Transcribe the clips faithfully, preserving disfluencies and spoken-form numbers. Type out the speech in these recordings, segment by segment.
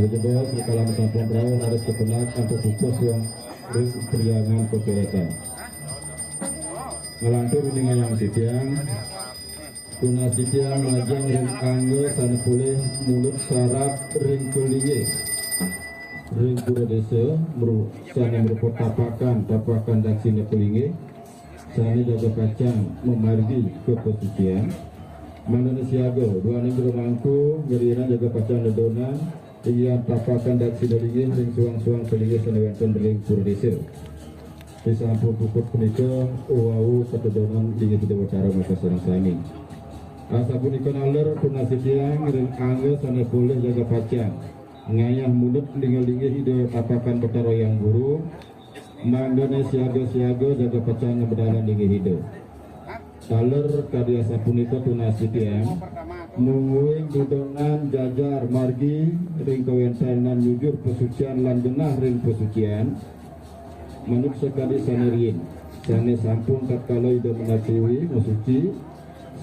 Jebos, kalam sampun rauh harus kepenak antuk pupus yang ring priangan peperekan. Ngelantur ring ngayah titiang, tunas titiang majeng ring angga sane polih mundut sarat ring kalinggih. Ring pura desa, meru-, sane marupa tapakan, tapakan daksina kalinggih, sane jaga pacang mamargi ka pasucian. Mangdane siaga, duaning jero mangku, ngriinang jaga pacang dedonan, inggih tapakan daksina linggih ring suang-suang kalinggih sane wenten ring pura desa. Sasampun puput punika, wau katedonan linggih Ida Batara makasareng sami. Asapunika taler tunas titiang ring angga sane polih jaga pacang ngayah mundut linggih-linggih Ida tapakan Batara Hyang Guru, mangdane siaga-siaga jaga pacang ngamedalang linggih Ida. Taler kadi asapunika tunas titiang, mungguing dedonan jajar margi ring kawentenan nyujur pasucian lan genah ring pasucian, manut sakadi sane riin, sane sampun tatkala Ida Menak Siwi masuci,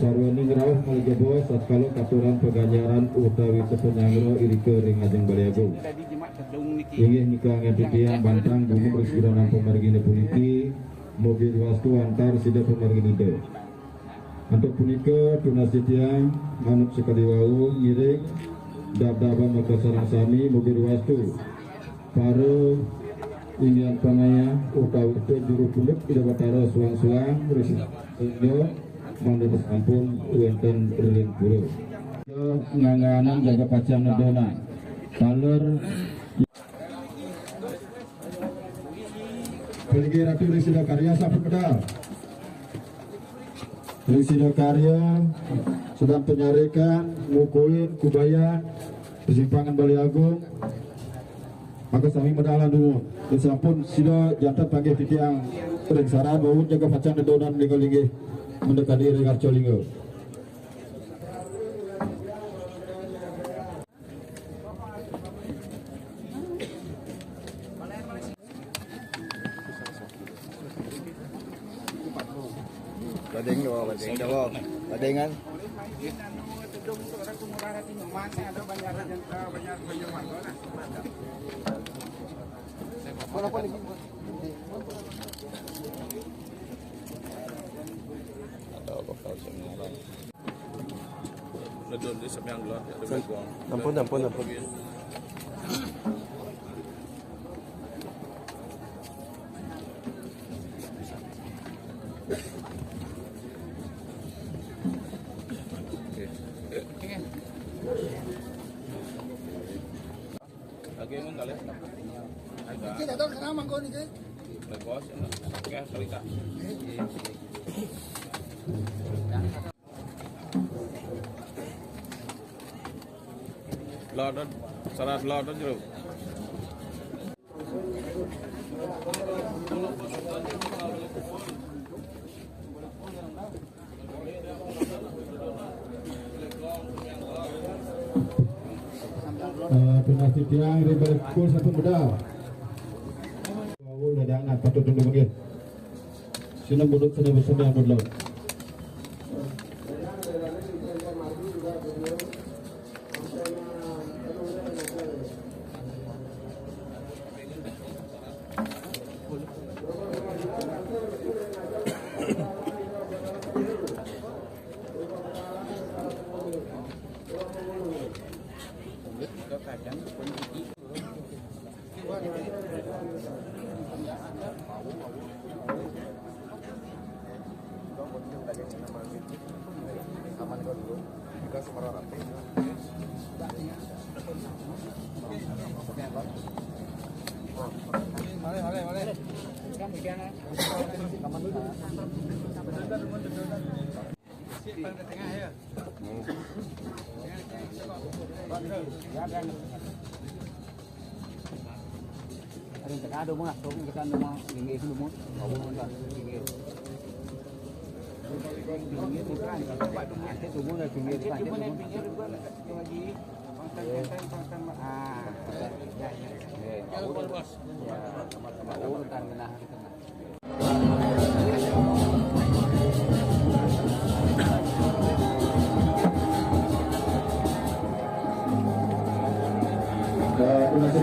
sarwaning rauh malih jebos tatkala katurang paganjaran utawi tepenyanggra irika ring ajeng Balé Agung. Inggih nika anggen titiang bantang gumuk ring sajeroning pamargine puniki, mugi wastu antar sida pamargine Ida. Antuk punika tunas titiang manut sakadi wau ngiring dabdaban makasareng sami mugi wastu para inggian pangayah utawi juru pundut Ida Batara suang-suang ring sida mangda sampun wenten ring pura. Ngangganan jaga pacang dedonan. Taler Peligi Ratu Risida Karya sampun medal. Risida Karya sedang penyarikan, ngukuhin, kubayan, persimpangan Balé Agung. Maka sami medalan dumun. Sampun sida janten panggih titiang ring sarat, wau jaga pacang dedonan lingga-linggih mendekati ring arca lingga. Badeng dua, badeng dua. Badengan. Ada apa kau sebenarnya? Ampun, ampun, ampun. Lagi emang kali. Kita tahu kenapa kau ni, Kak? Bagus, enak. Oke, cerita. Lodot, salah lodot, Bro. Eh, pinasih tiang, ribet pukul satu medal. Wau ledangan patut tunggu mungkin. Sini budut, sini bersama yang budut.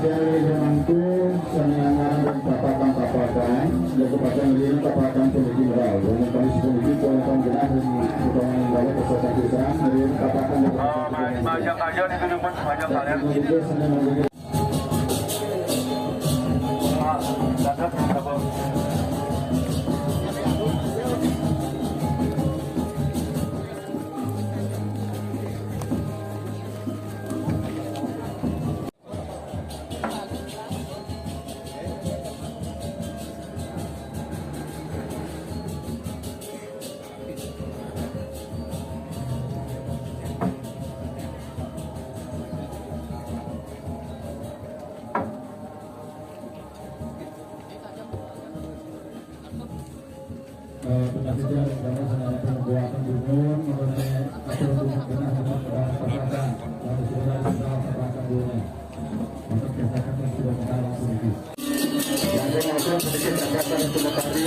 Yang mangku, seni angan dan tapakan-tapakan, dan kepastian diri tapakan pendidik moral. Dan kami sepuluh kuala tahun genap dan utama yang baru peserta desa, dari tapakan dan Oh, baik, banyak aja di gedung, banyak kalian. Eh, penasihat dan karena sebenarnya pembuatan gunung mengenai aturan gunung genah dengan pedoman perasaan dan sudah sudah perasaan gunung untuk kesehatan dan sudah kita langsung itu. Langsung langsung sedikit kesehatan untuk tadi.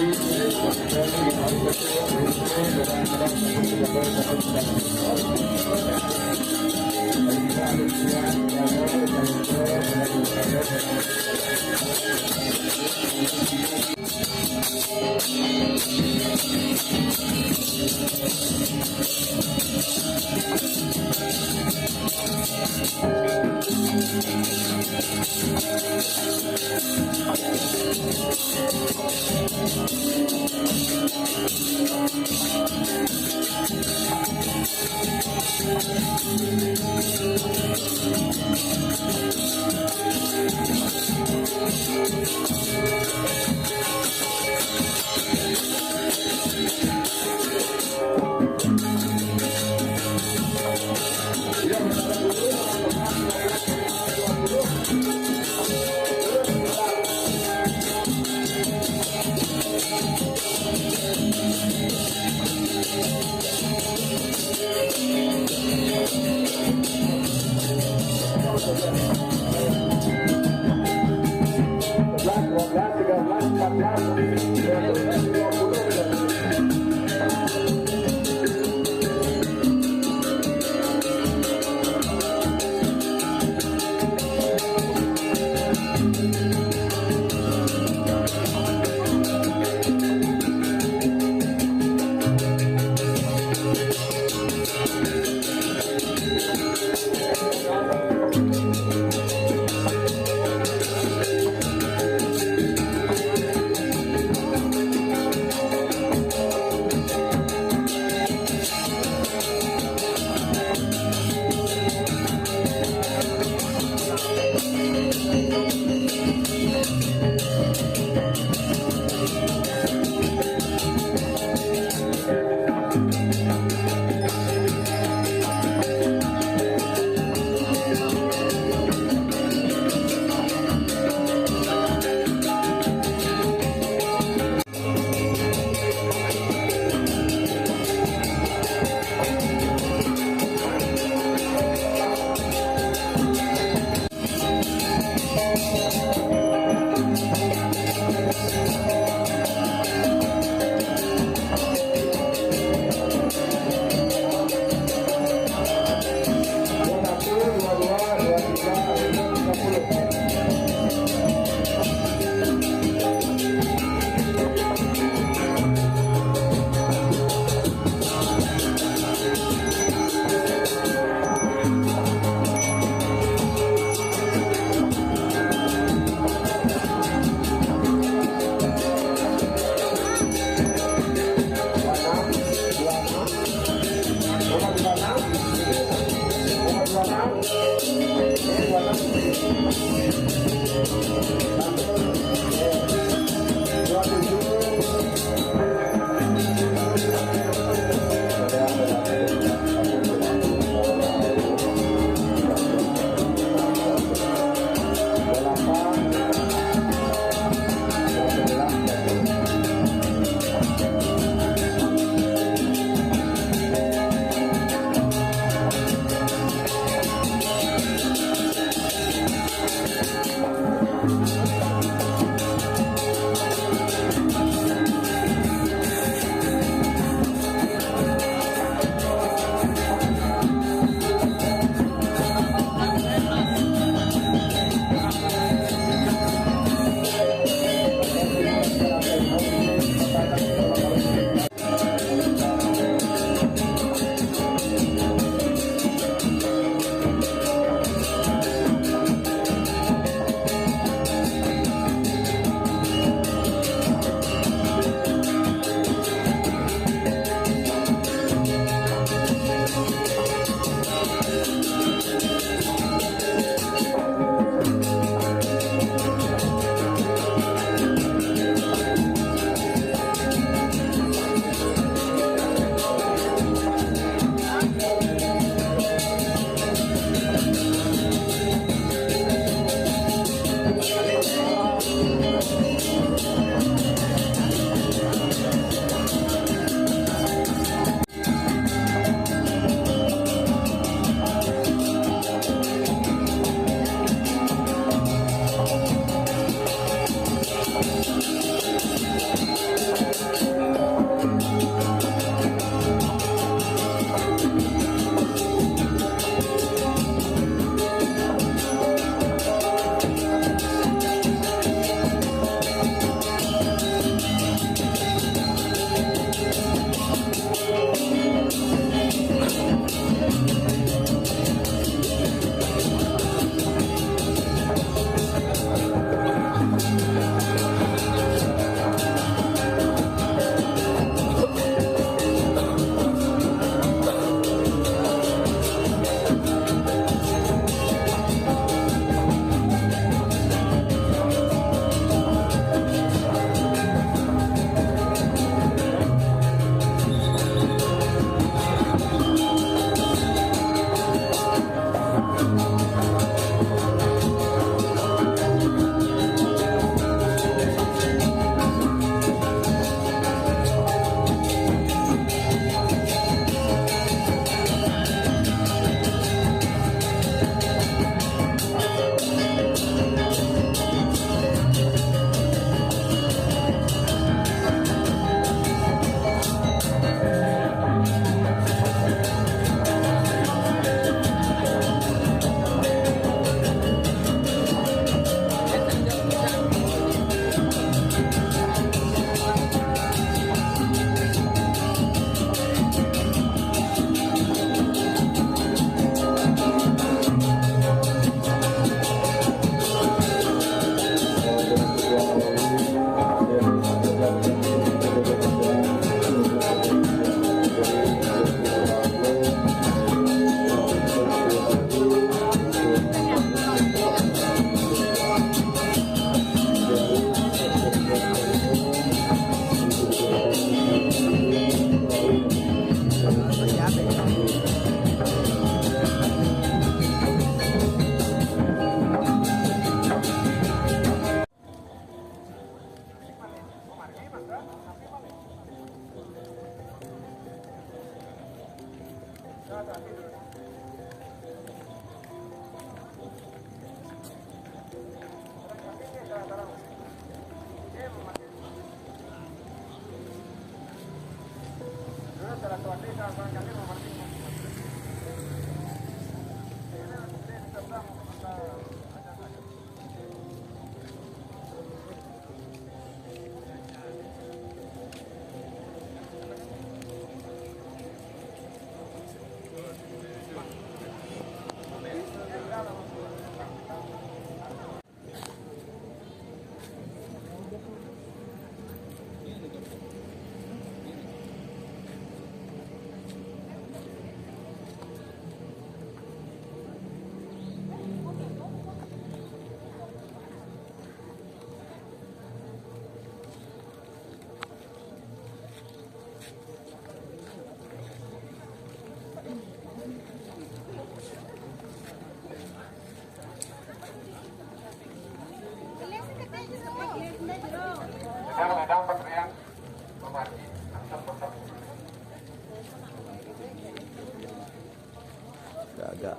Agak.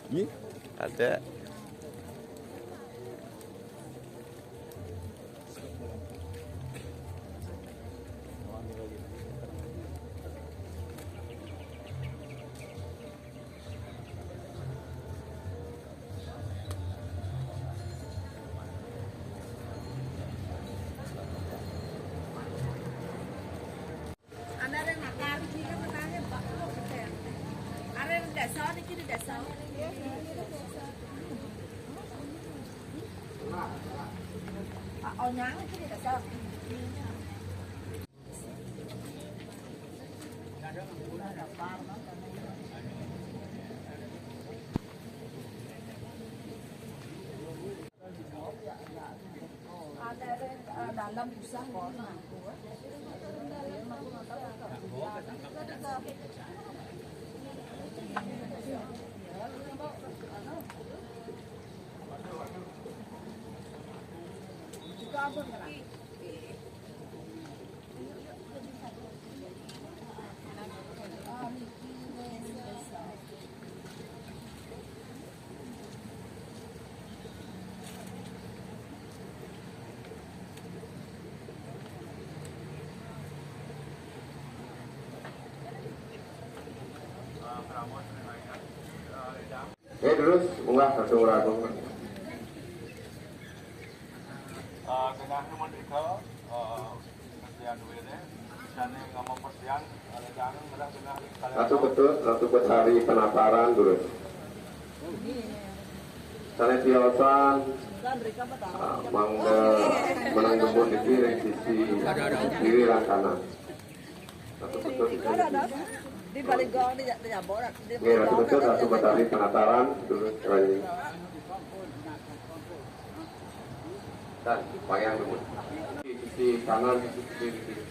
Ni ada. Ada, ada, eh, dalam susah kok. Eh, terus munggah satu ratus Eh, genah nu merdeka, eh, Satu Ketut, Satu Betari Penataran, terus. Sané tiosan, ah, mangga menang gembur di sisi kiri lan kanan. Satu Ketut, di balik gong, di, di jabor, di balik gong, Satu Ketut, Satu Betari Penataran, terus lagi. Dan wayang dulu. Di sisi kanan, di sisi kiri.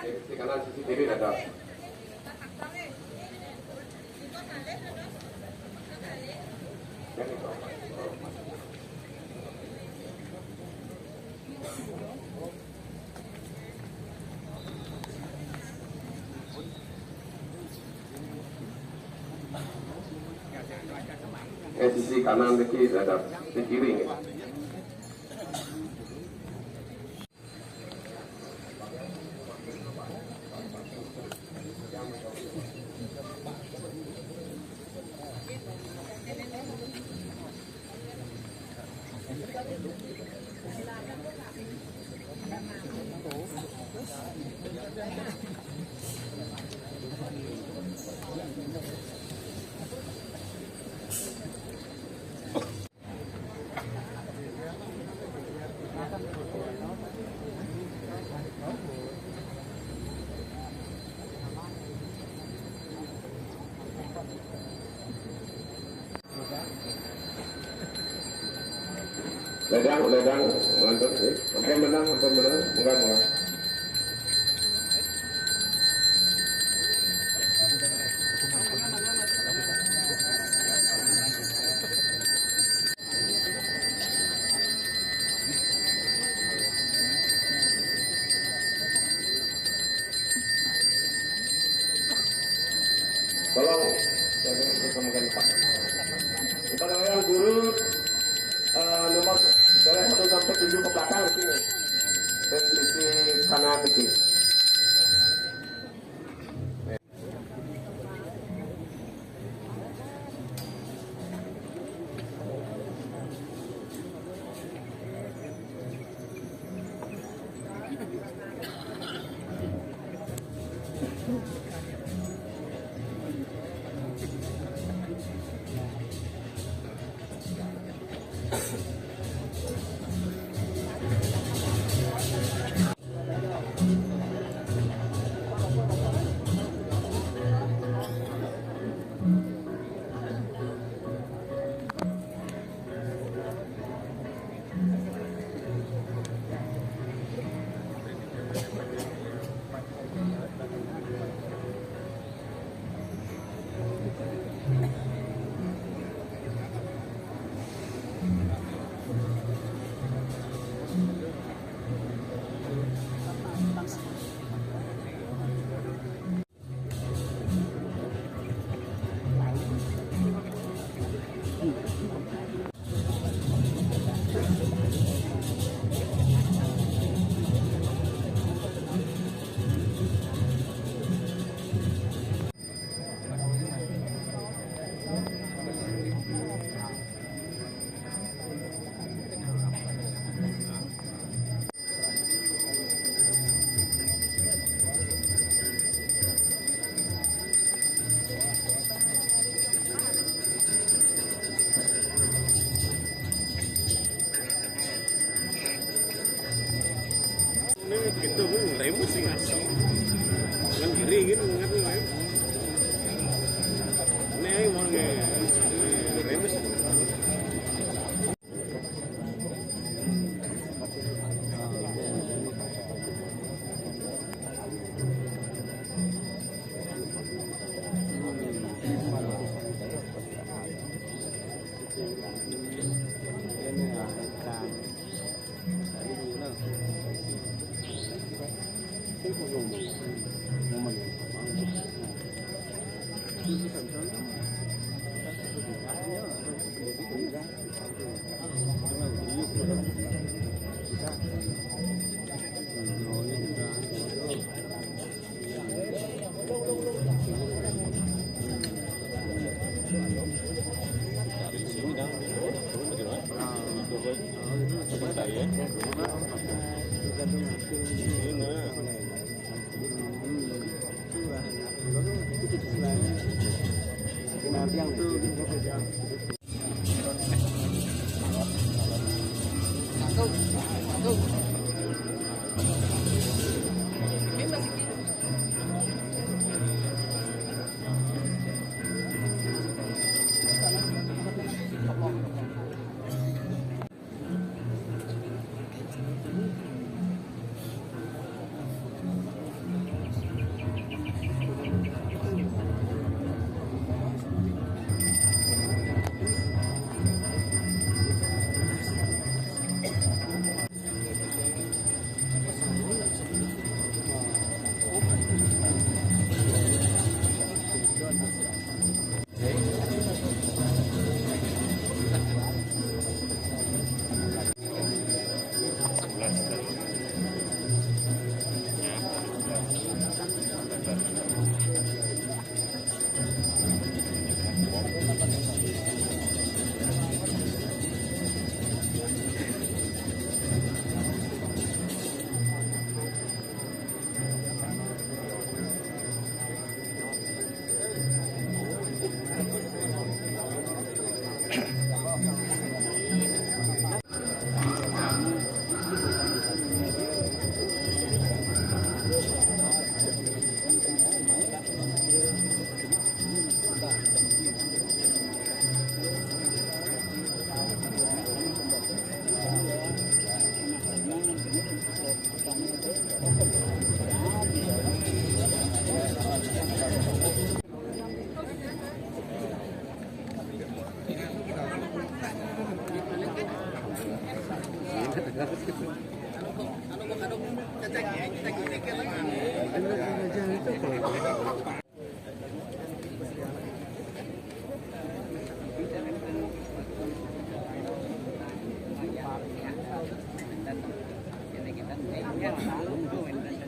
Di sisi kanan, sisi kiri ada. Eh, sisi kanan niki ada, sisi kiri nggih. Ledang, ledang, mantap, eh. Ampun menang, ampun menang, munggah, munggah. Nah, gitu, hmm, rembes sih ngasih. Kan diri gitu, ngerti lah ya. Ini aja mau nge-, rembes.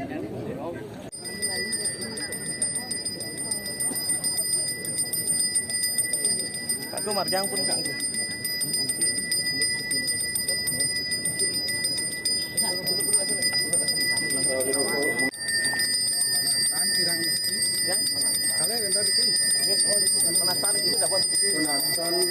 Kak Gemar, jangan pun Kak. Yang mana? Kalian yang tadi, Ki? Penasaran ini dapat. Penasaran.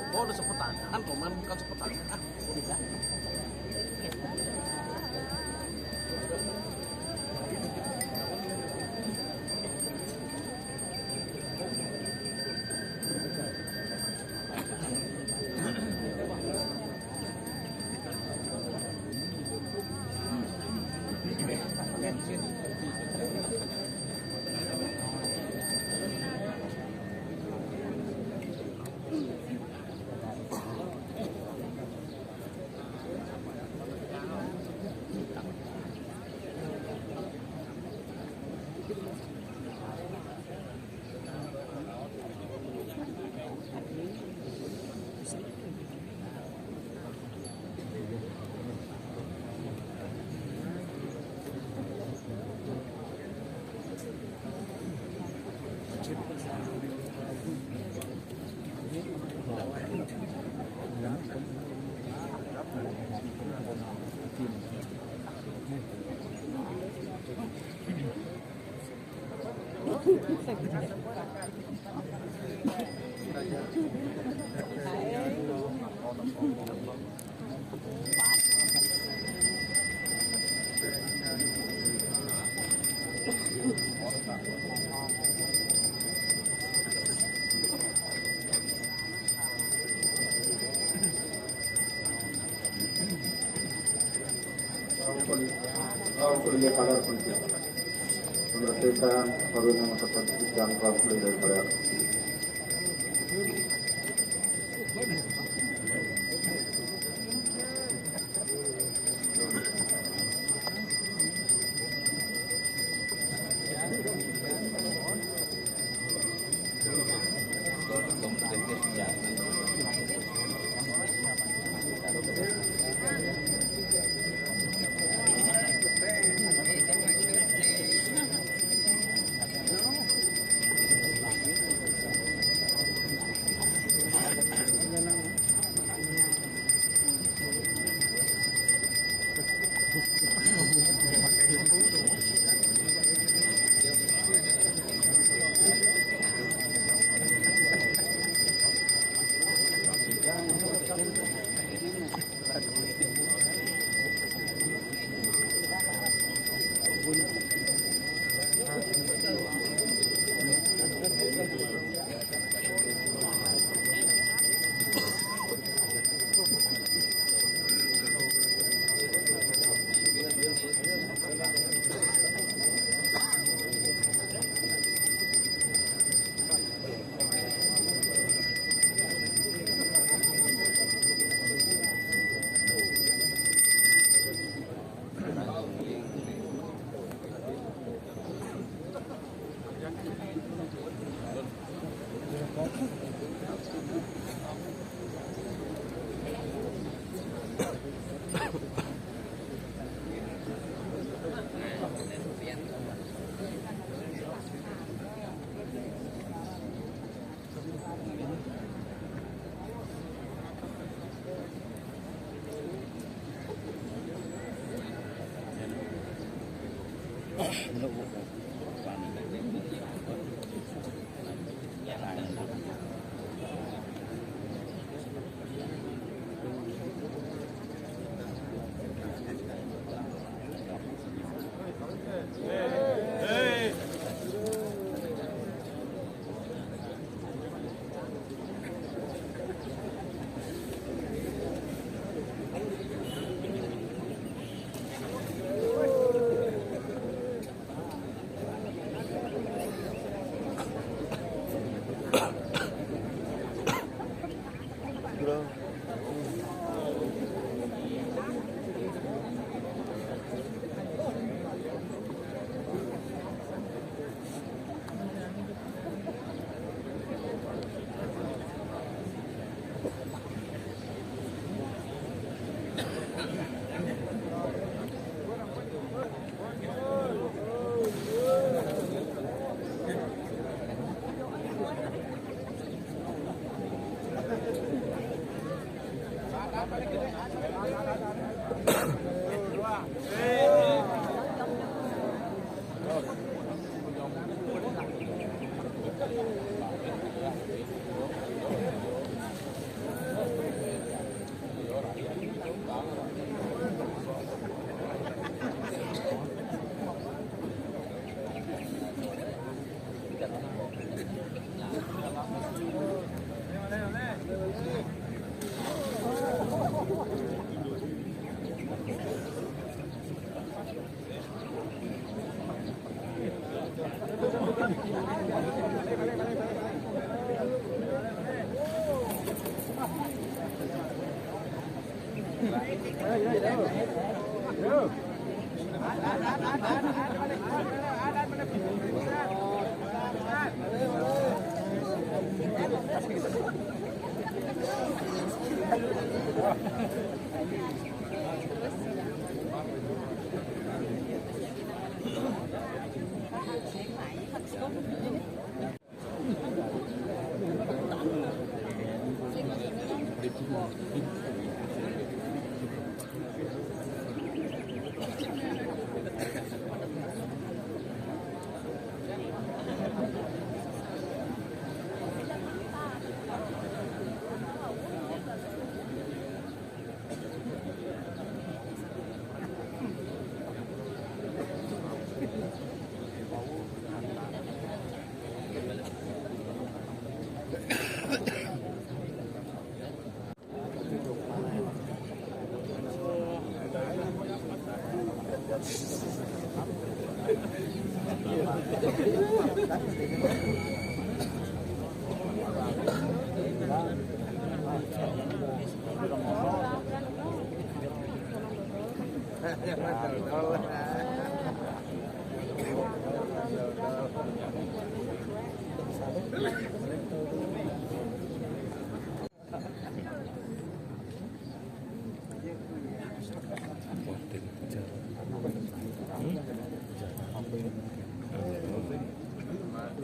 Oh, udah sepetangan, Roman bukan sepetangan. Ah, udah. Pemerintah baru nama tempat dan kalau boleh daripada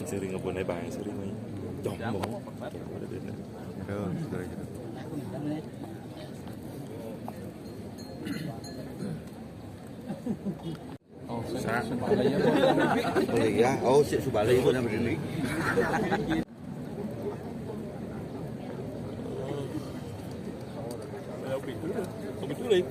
Sering ngebun ae bae, sering we. Jomblo. Terus, terus. Oh, sa-, oh iya, oh, si Subale itu namanya. Kebetulan.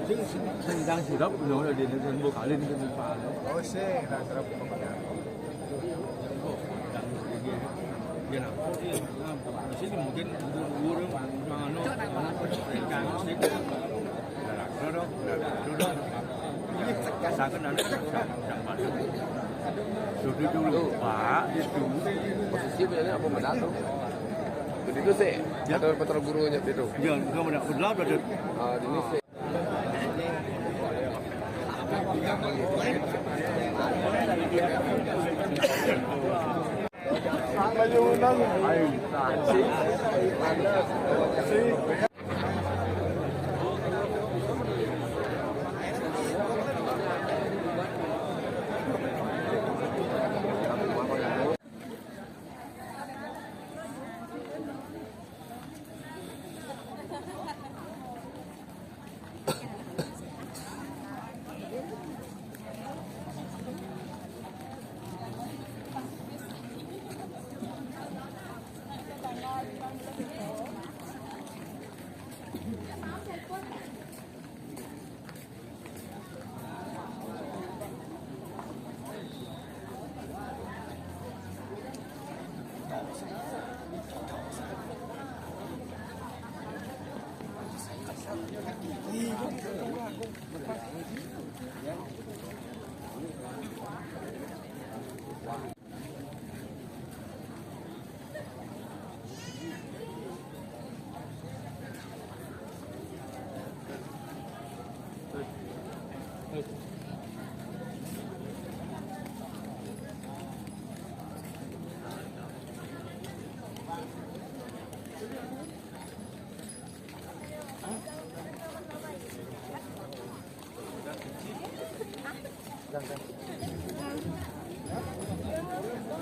Sing, sing, sing ndang sirep, lho, di, di, di, kali ini, di, di, Pak. Oh, sing, ndang sirep. Ya, nah. Di sini mungkin umur, mangano, ikan, sing. Duduk dulu, Pak, itu. Posisi bedanya apa menang tuh? Itu sih, ya, ada patrol gurunya itu. Ya, enggak ada. Benar ada. Ah, ini sih.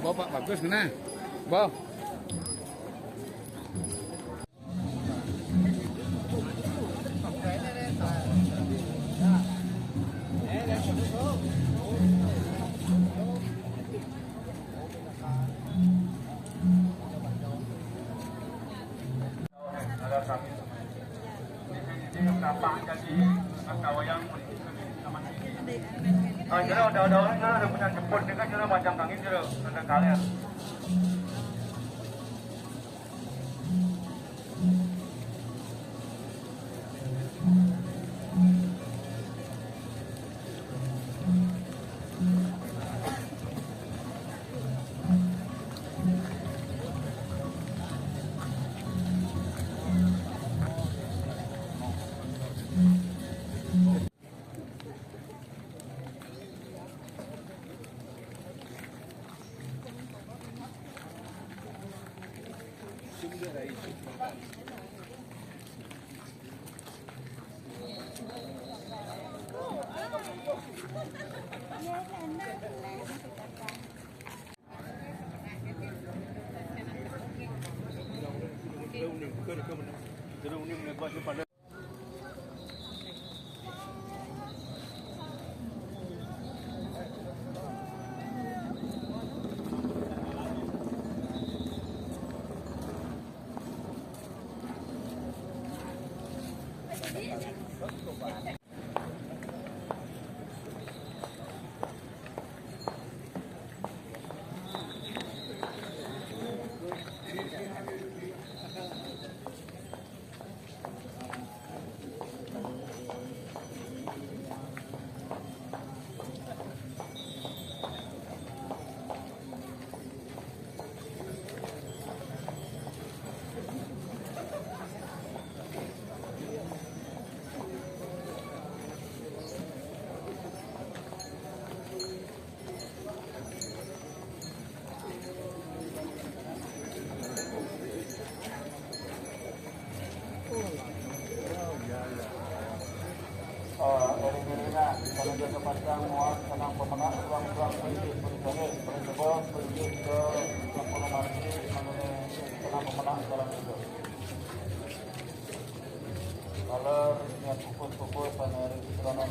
Bapak bagus, nah. Bawa. Kalau kami ini, ini, ini, yang tampak jadi angka wayang. Ah, jero, daun-daun jero, udah punya jemput ni kan jero, macam kangin jero, ada kaler. Kalau niat kukus-kukus, panerik, serono,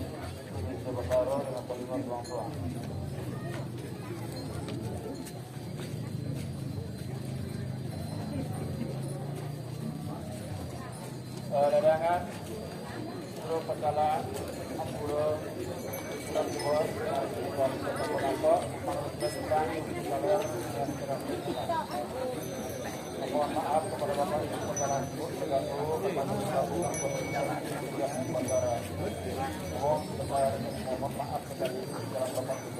sementara dengan pelindungan tuang-tuang. Eh, dadangan, terus pekala, ampura, terus buat, dan penonton, menurut kesukaan, kalian yang tidak. Mohon maaf kepada Bapak Ibu, pekala, terganggu, kepada Bapak Ibu, yang tidak sementara. Mohon, mohon maaf sekali dalam Bapak Ibu.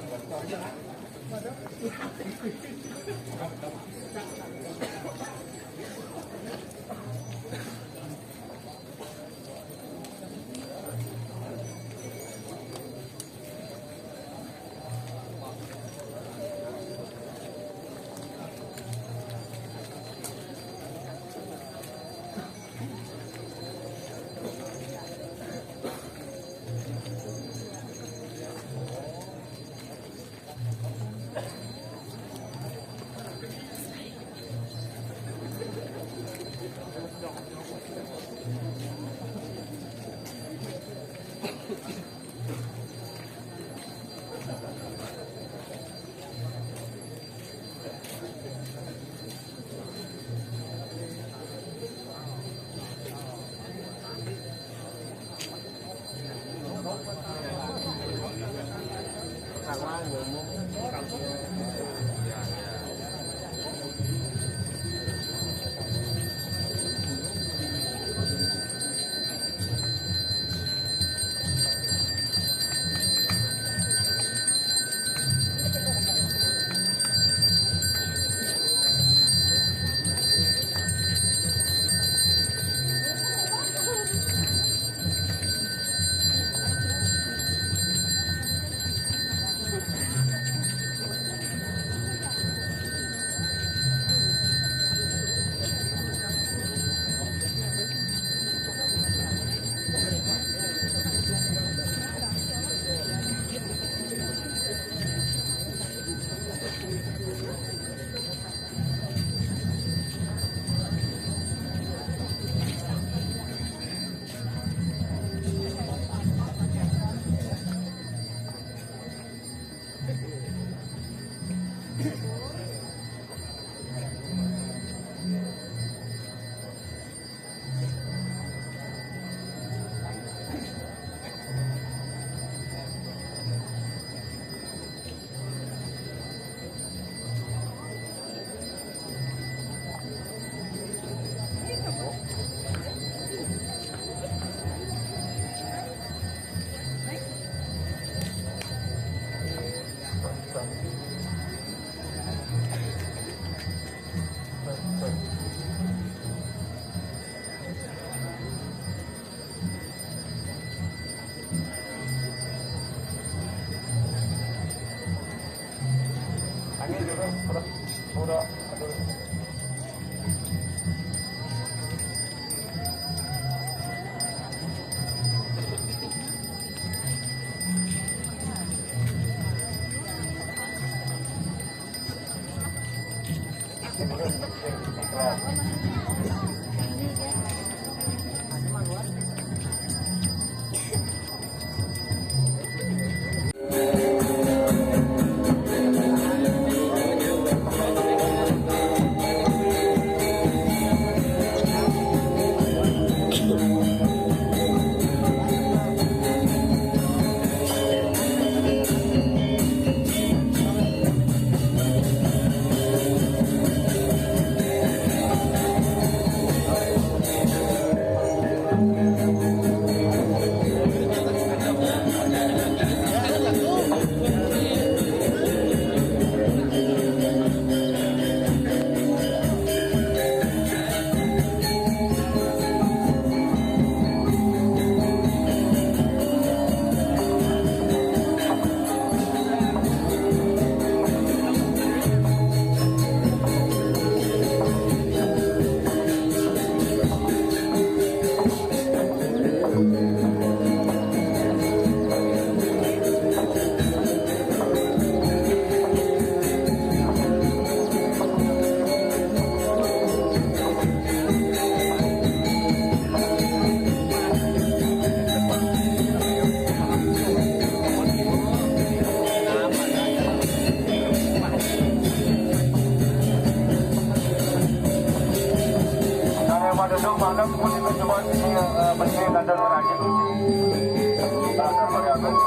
Yang mau duduk, makan pun dipercepat, ini, eh, berdiri, ada orang aja. Ada orang aja.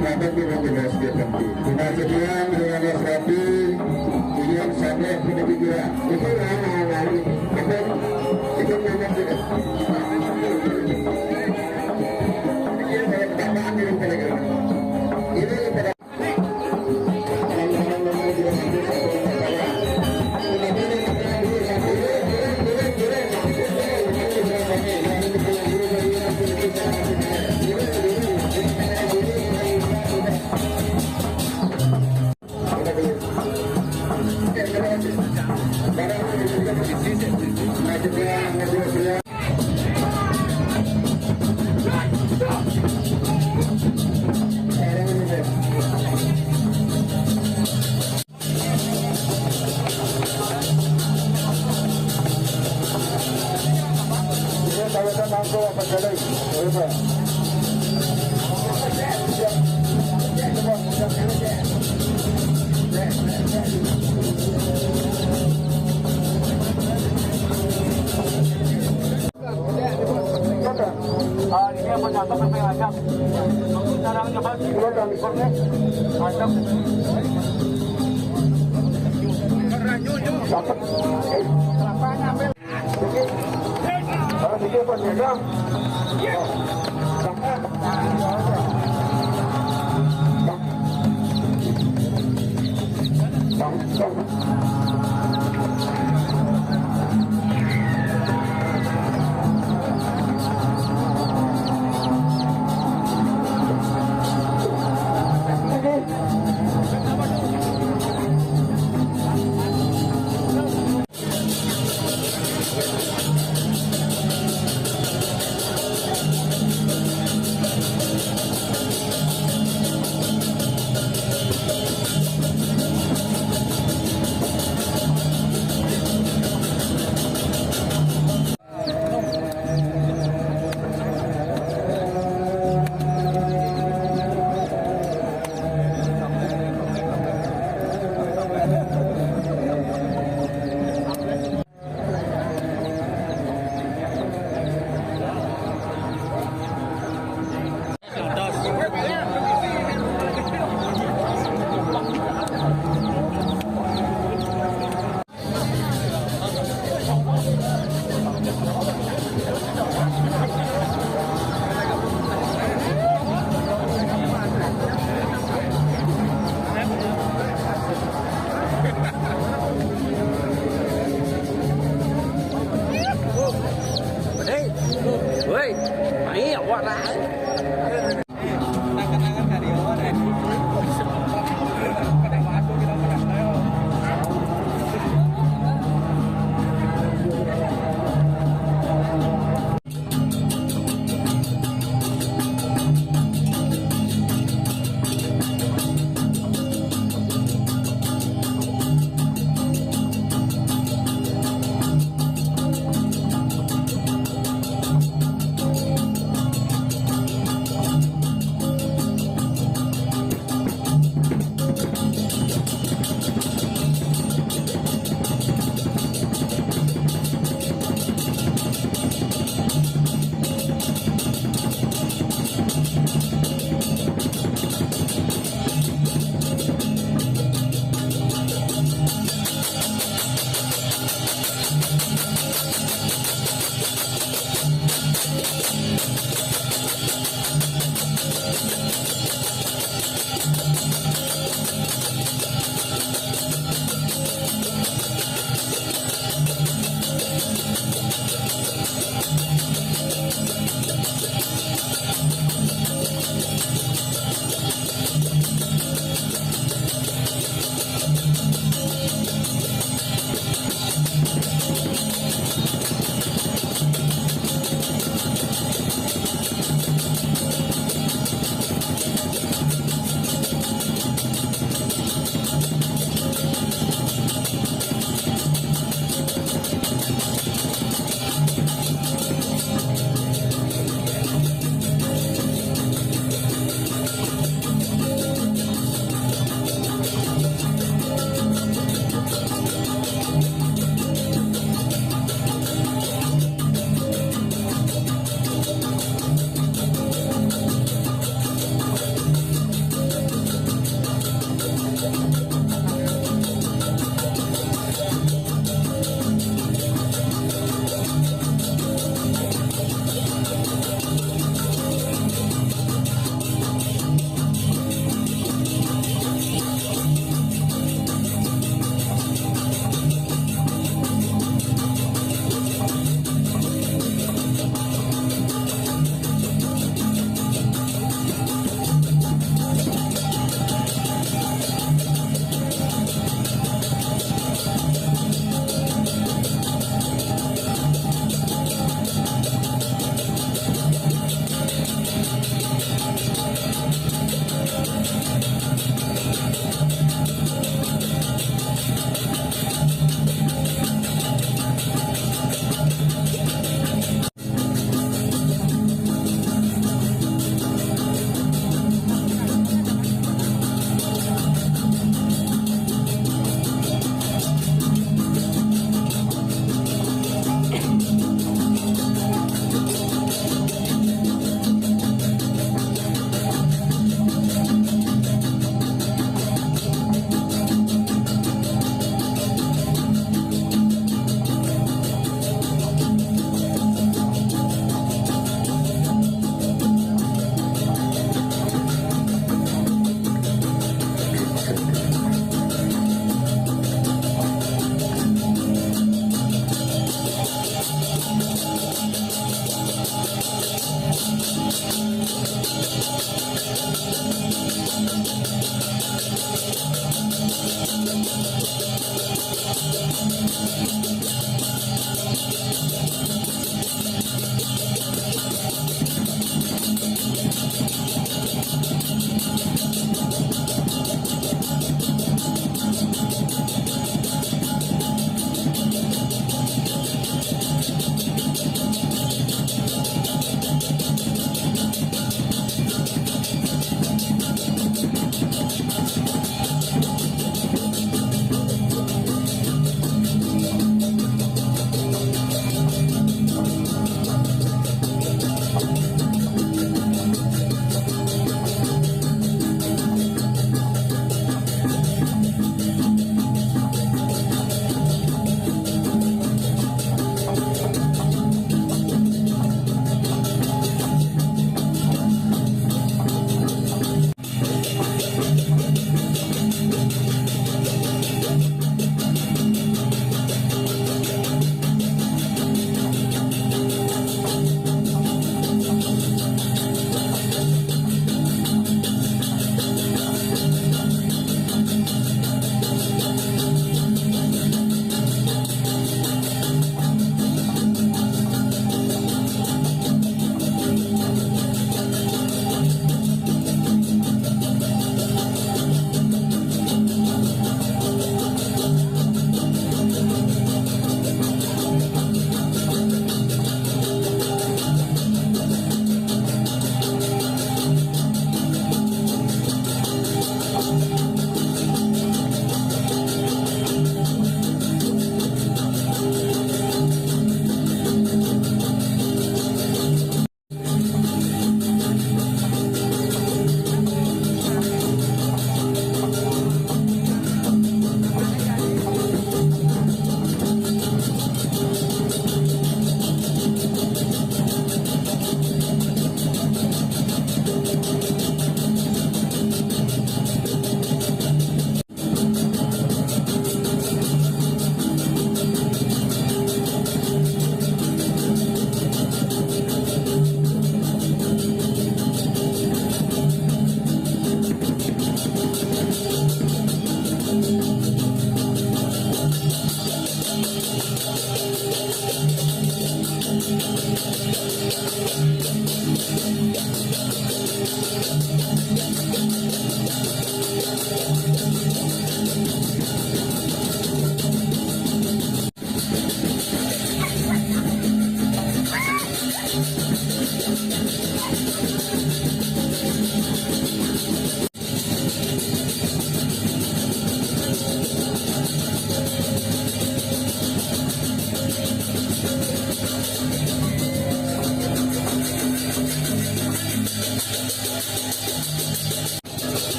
Rapat di Rakernas G dua puluh. Nah, sekian dengan Mas Rafi, kemudian sampai pendidikan. Itu lah, nah, nah, itu, itu memang tidak. Ini saya katakan di Telegram. Ini pada Ah, ini apa, jatuh ke pengajar. Sekarang coba. Mantap. Dapat. Kalau dikit apa, jaga.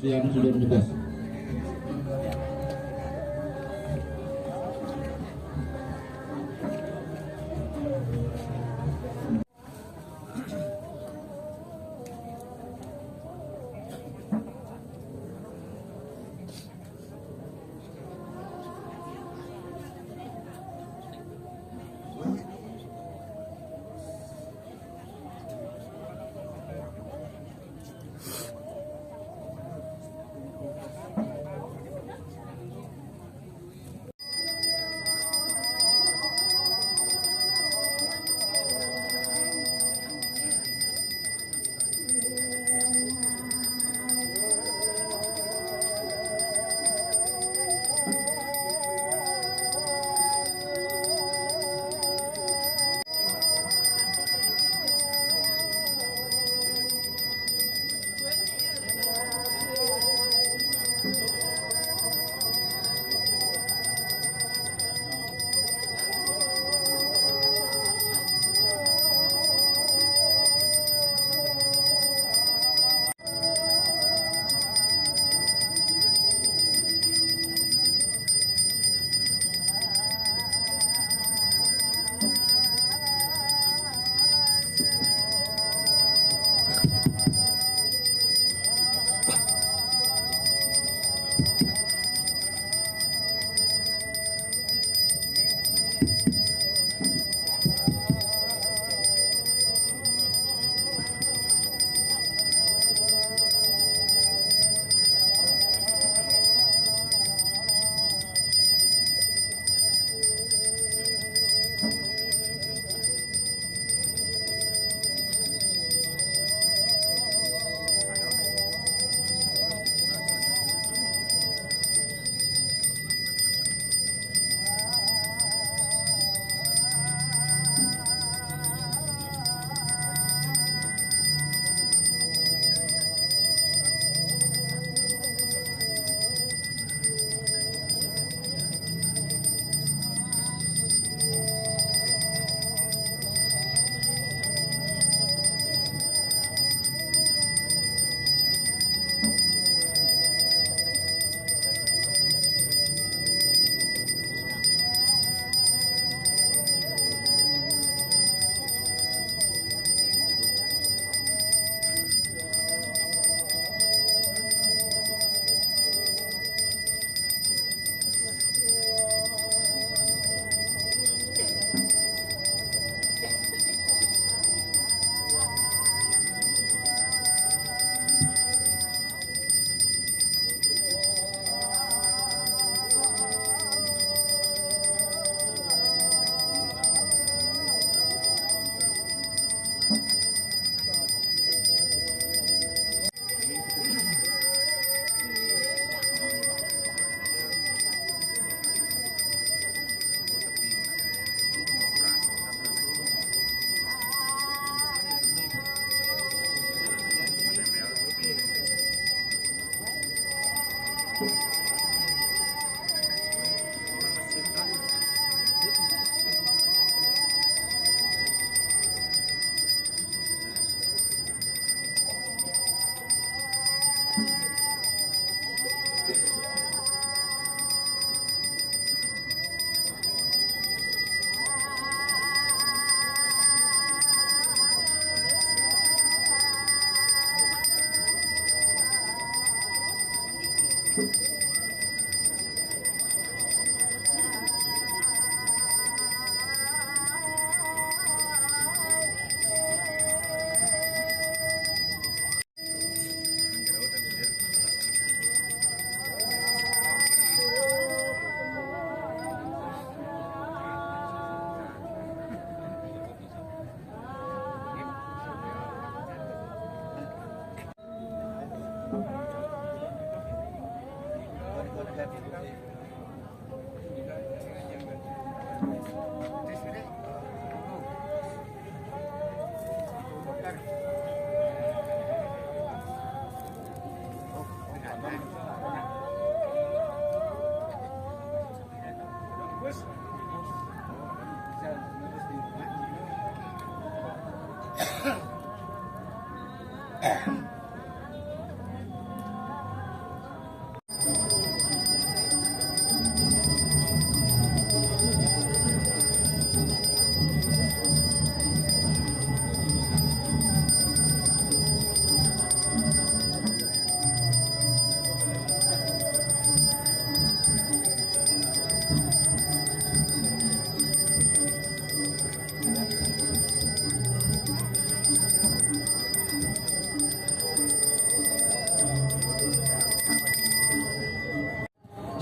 Yang sudah menugas.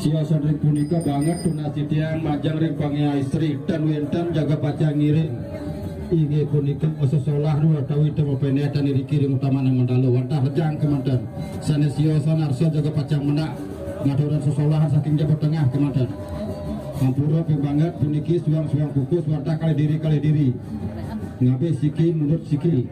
Siosan ring punika banget tunas titiang majeng ring pangea istri, ten wenten jaga pacang ngiring. Inggih punika sesolah dua tawi temu penetan iriki ring utamaning mandalu wantah rejang kemanten. Sane siosan arsa jaga pacang menak ngaturan sesolahan saking Jawa Tengah kemanten. Ampura ping banget puniki suang-suang kukus wantah kalih diri kalih diri. Ngabih siki mundut siki.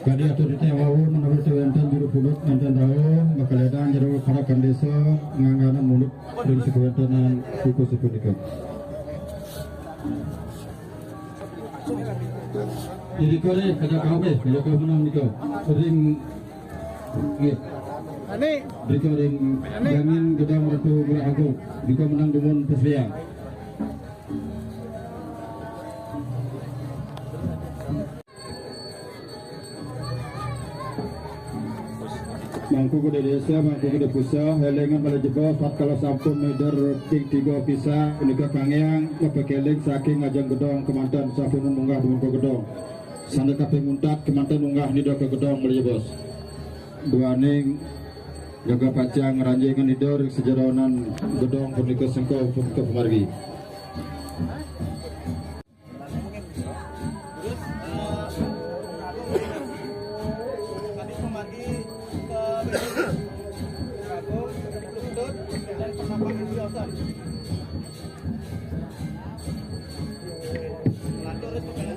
Kadi atur titiang wau menawi wenten juru pundut, wenten rauh, makaledang jero parakan desa ngangganan mundut ring sakewentenan kukus punika. Jadi kore kada kawe, kada kawe menang nika. Ring Nggih. Ani. Rika ring Ani. Dangin Gedang Ratu Murah Agung. Rika menang dumun Pesliang. Mangku Gede Desa, Mangku Gede Puseh, elingan malih jebos, tatkala sampun mider ping tiga pisan, punika kanggéang kapakeling saking ngajeng gedong kemanten, sampun munggah dumun ka gedong. Sane kaping untat kemanten munggah nida ka gedong malih jebos. Duaning jaga pacang ngranjingang nida ring sajeroning gedong punika sengka punika pamargi.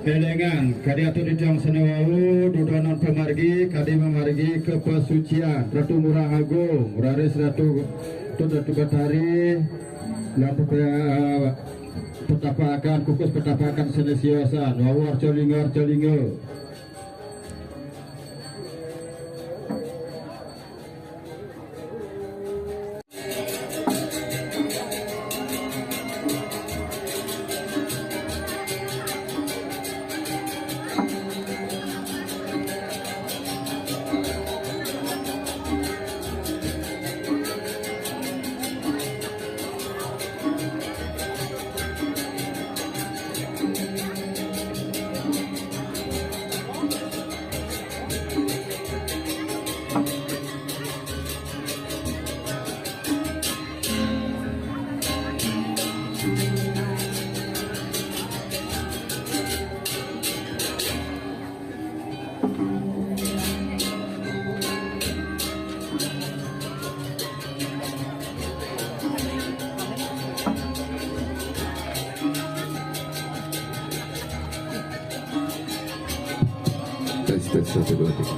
Elingan, kadi atur titiang sane wau, dudonan pamargi, kadi mamargi ka pasucian, Ratu Murah Agung, raris Ratu, Ratu Batari, lan pepe-, petapakan, kukus petapakan sane siosan, wau arca lingga, arca lingga. Tes, tes, satu, dua, tiga.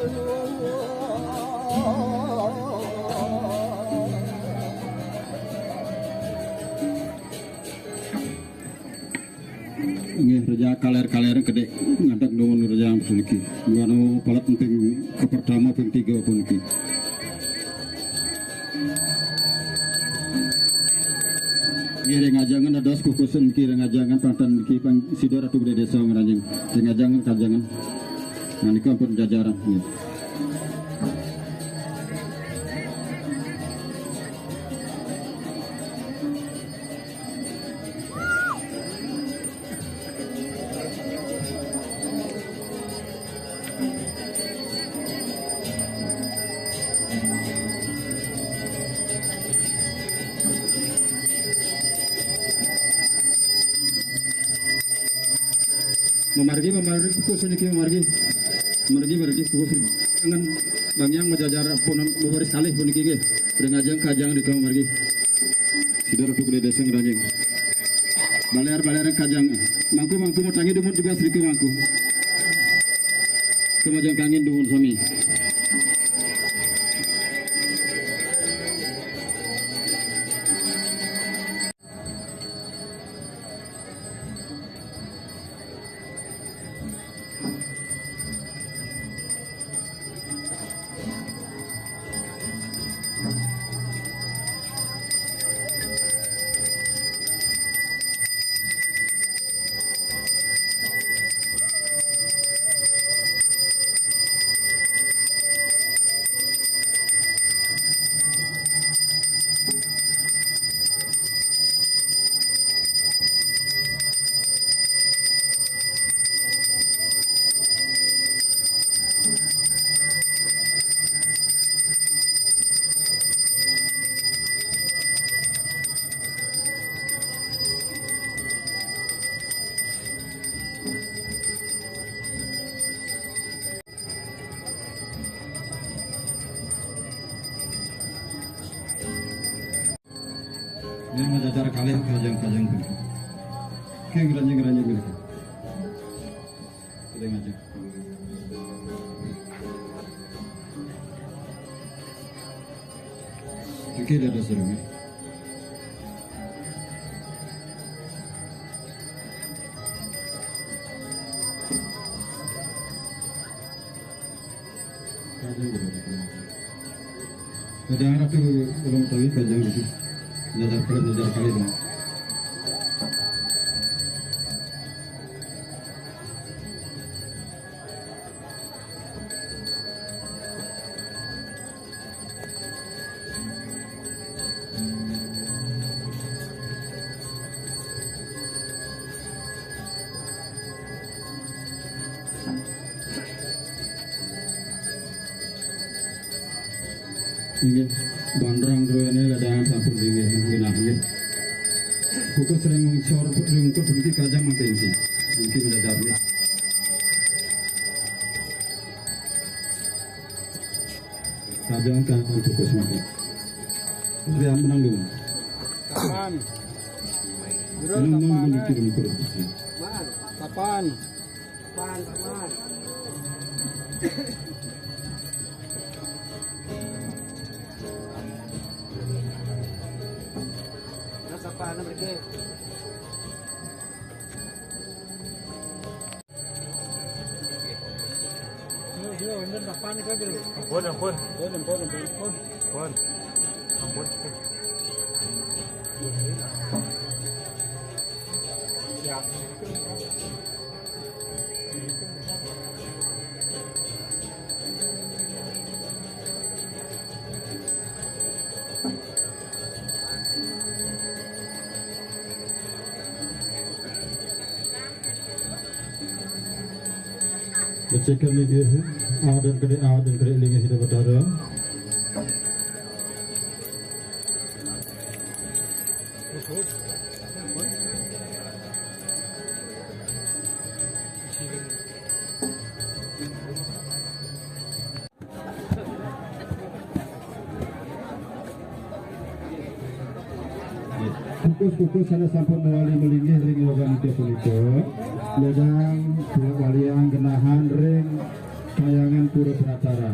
Nggih, reja kaler-kaler kedek ngadeg nuwun reja puniki. Nganu palet ping kapertama ping tiga puniki. Nggih, ring ajengan dados kukusan niki, ring ajengan panten niki pang sida Ratu Gedé Désa ngranjing. Ring ajengan kajengan. Nah, niku ampun jajaran, nggih. Mamargi, mamargi, kukus niki mamargi. Mamargi, mamargi, kukus. Kangen Bang Yang majajar pun mabaris kalih puniki nggih. Ring ajeng kajeng nika mamargi. Sida Ratu Gedé Désa ngranjing. Baler-baler kajang. Mangku, mangku, matangi dumun juga sedikit mangku. Kemajang kangin dumun sami. Ini majajar kalih kajeng-kajeng. Oke, ngranjing-ngranjing. Oke, ngajeng. Oke, dados sareng. Kadang Ratu ulun tawi kajang gitu. Nyadar kali, nyadar kali dong. Inggih, bandrang duene ladang sampun linggih genah nggih. Kukus ring sor ring kut niki kajang mangke niki. Niki belajar nggih. Kajang kan kukus mangke. Rian menang dulu. Kapan? Menang, menang, menang, menang, menang. Kapan? Kapan? Kapan? Nah, kapan mereka? Ampun, ampun. Ampun, ampun, ampun. Ampun. Ampun. Becik niki, adan kedek, adan kedek linggih Ida Betara. Kukus-kukus sané sampun mawali malinggih ring yoganipun punika, ladang tulak waliang genahan ring Mayangan Pura Penatara.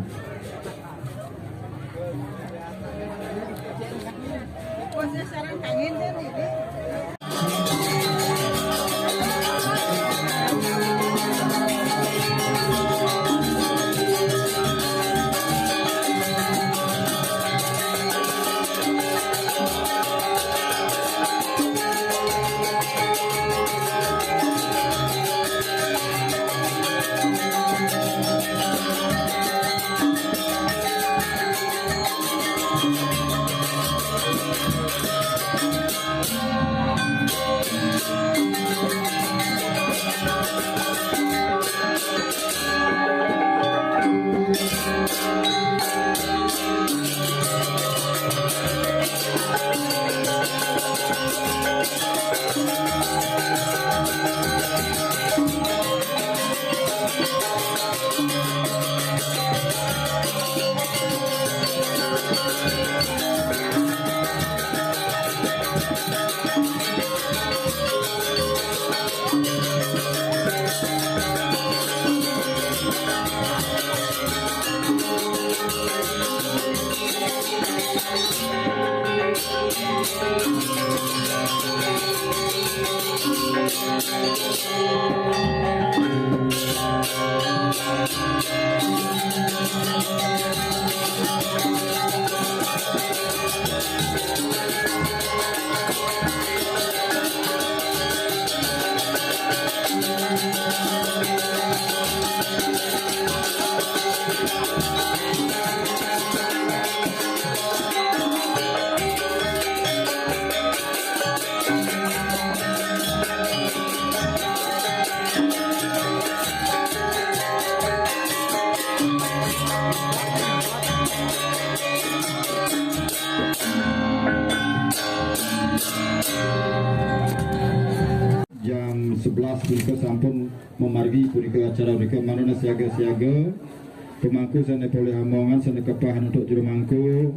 Jam sebelas punika sampun mamargi punika acara punika, manana siaga-siaga. Pemangku sane polih amongan, sane kepah antuk jero mangku.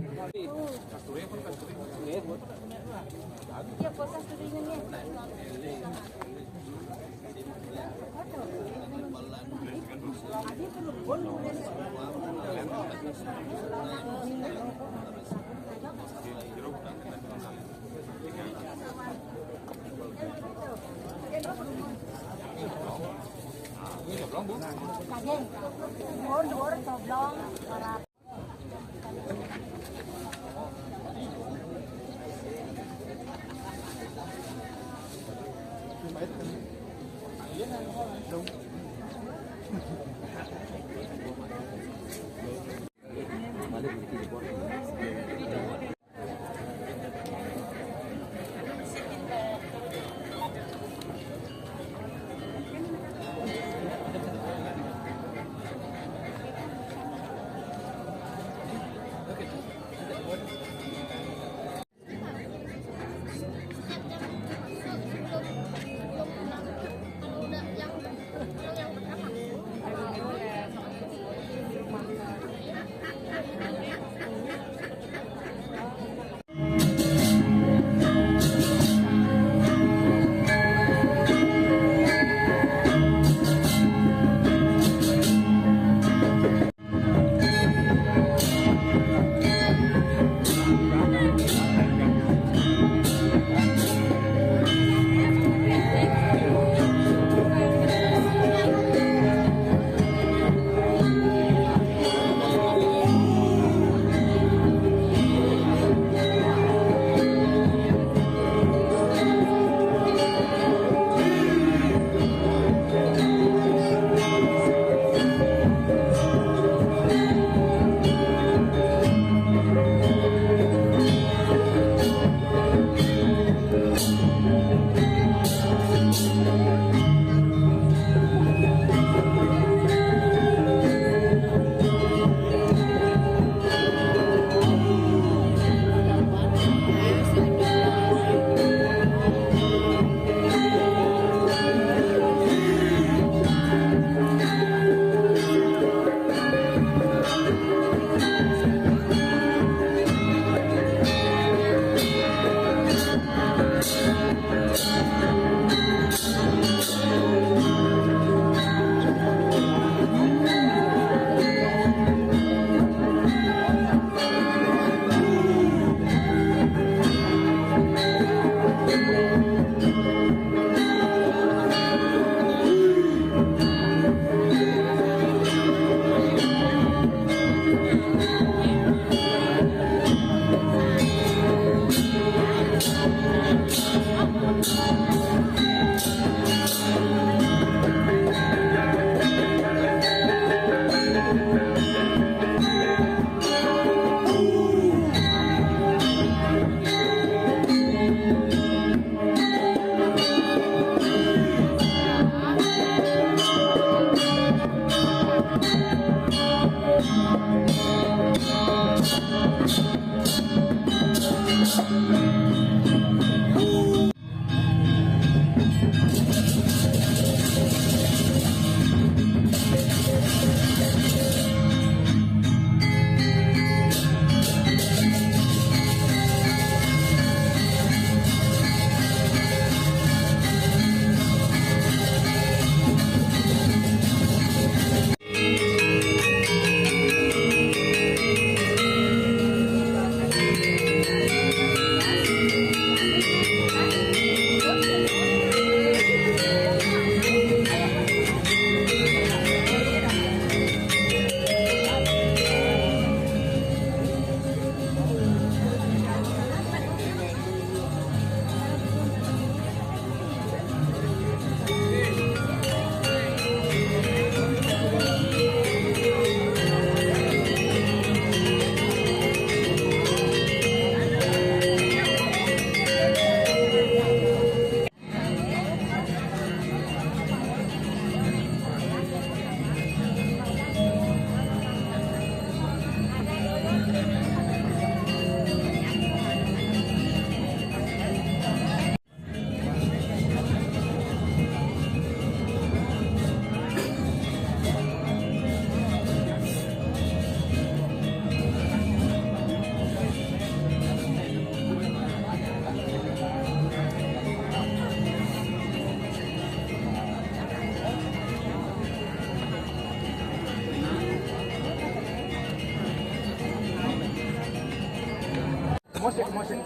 Musik, musik.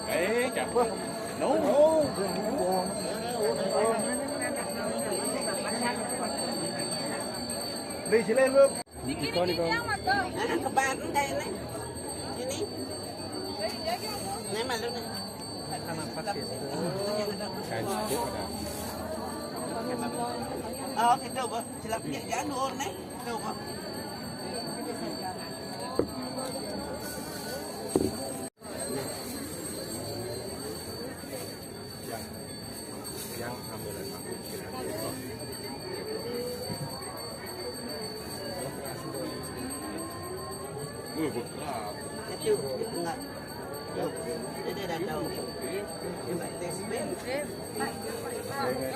Eh, siapa? No. Đi, chị lên luôn. Niko, niko. Anak kebaru kayak ini. Ini. Ini malu nih. Sama pas ya. Kayak itu ada. Oh, gitu, Bu. Silap dia jalur nih. Tuh, Bu. Yang, yang ambilan aku. Wih, berat. Itu enggak. Jadi ada daun. Ini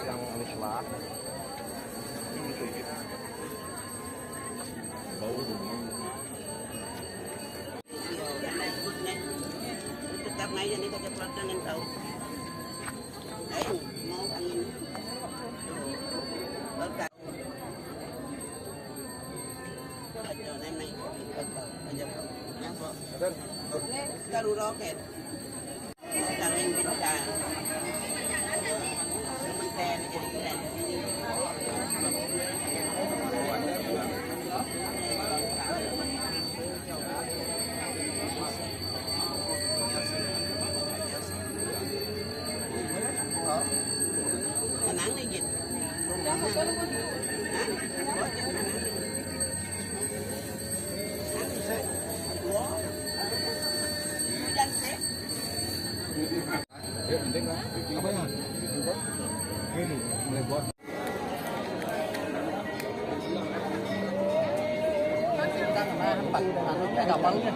yang anis lah. Bau. Tetap aja nih, kata pelatih yang tahu. Ayo, mau angin. Oke. Ayo, nenek. Ayo, ayo. Taruh roket. Tenang nih, Jin. Hah? Hujan sih. Apa ya? Ini, mulai buat. Kapalnya.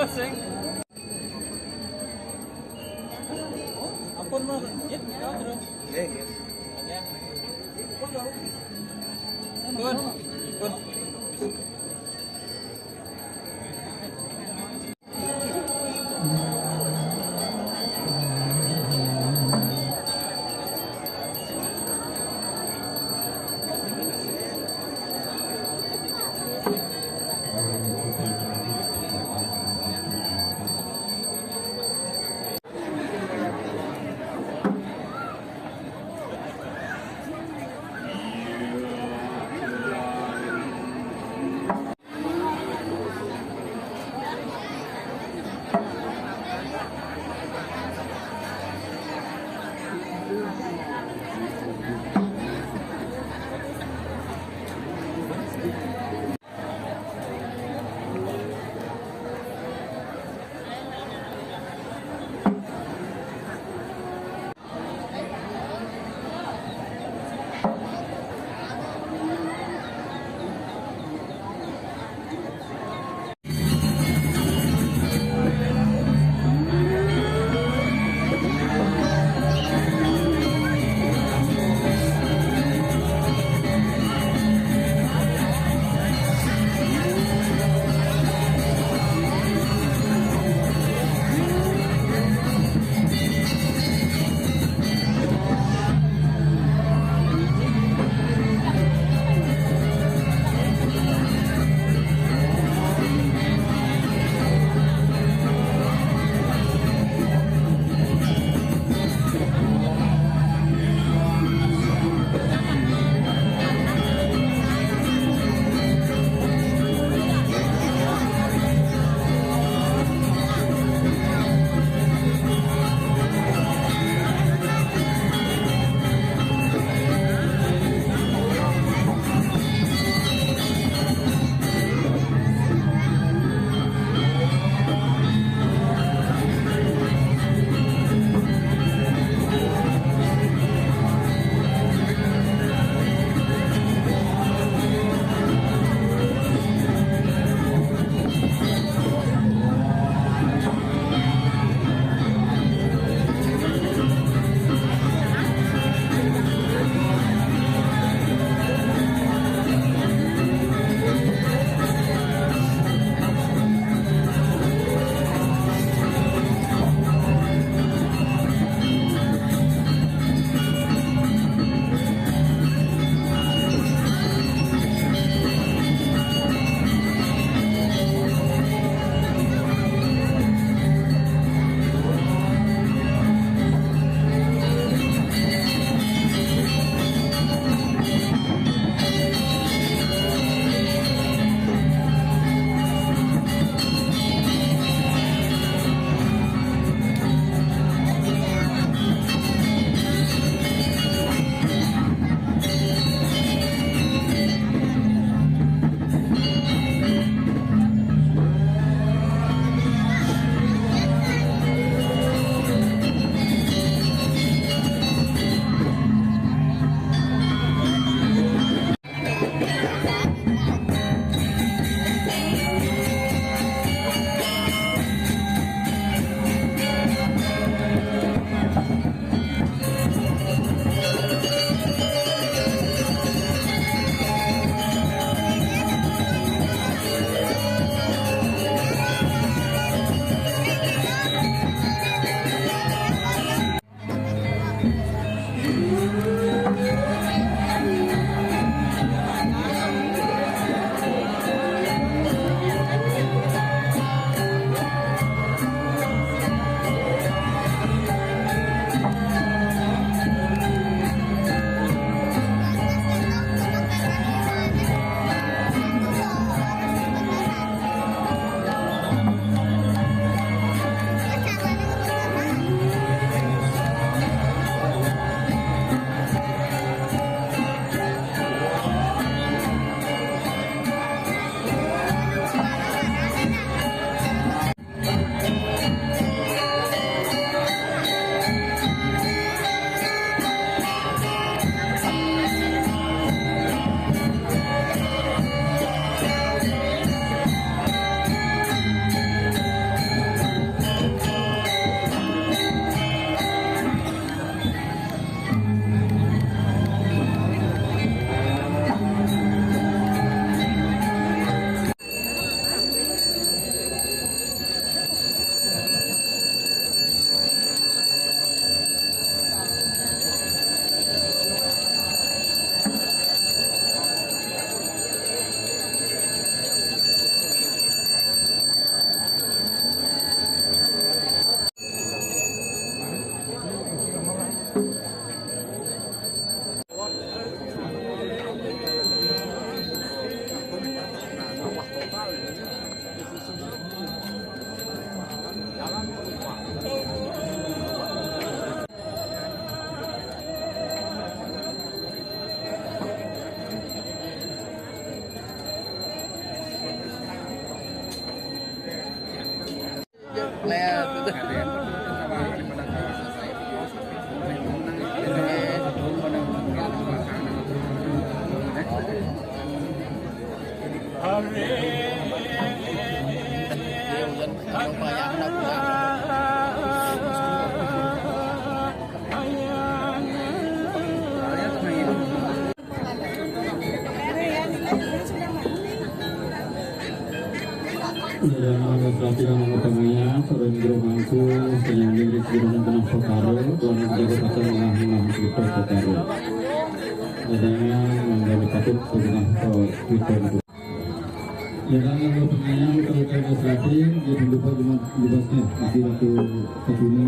Pusing. Ampun, Mas. Iya, iya, terus. Iya, iya. Pun. Pun. Perhatian untuk pengayah, orang jero mangku, penyambung di sebuah tengah perkara, tuan jaga pasal tengah menang kita perkara. Adanya menjadi patut tengah kita. Ya, dan yang berpengayah, kalau kita serati, dia pendukung cuma bebasnya, isi waktu satu ini,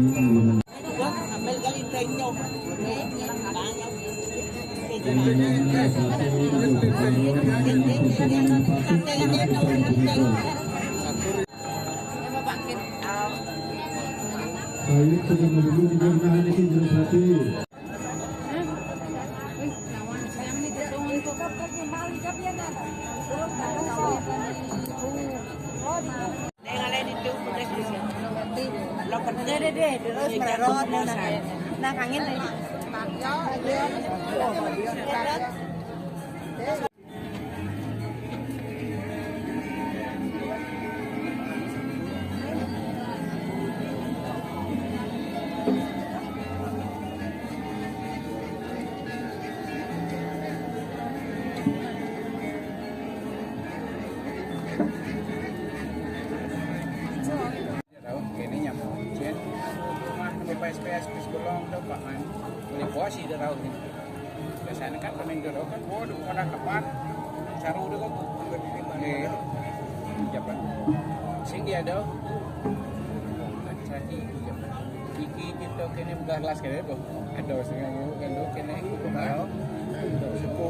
Deh, kalau itu udah bisa. Lo kerja deh, deh, terus merot, nah, nah, nah, kangen deh. Rauh kene nyamuk cen. Rumah nemu P S P S bis bolong tu Pak Man. Boleh puas ida rauh ni. Biasanya kan pening dulu kan, waduh, orang kapan. Saru dulu kan. Eh, japan. Sing dia ada. Sati. Iki kita kene buka kelas kene tu. Ada setengah minggu kan tu kene. Suku.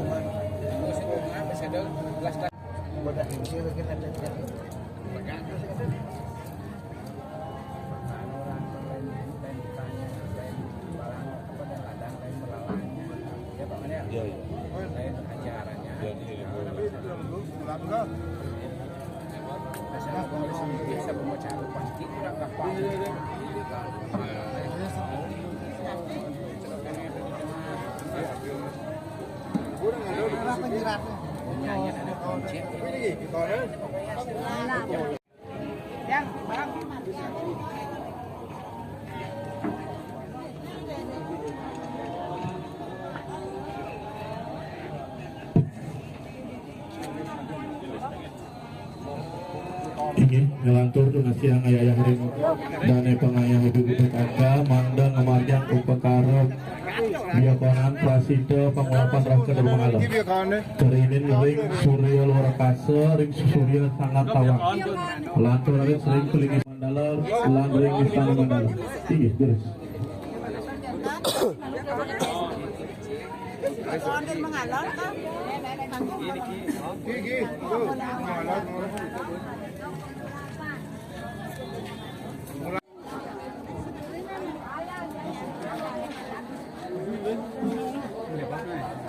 Suku apa sadar kelas. Budak kecil kita lihat. Iya, iya. Iya, iya, iya. Inggih, ngelantur tunas tiang ayah ring dane pangayah ibu P K K, mangda ngamargiang upakara diakonan prasida pangulapan raka dermangalam. Kerinin ring surya luar kasa, ring surya sangat tawang. Lantur ring ring kelingis mandala, lan ring istana mandala. Inggih, durus.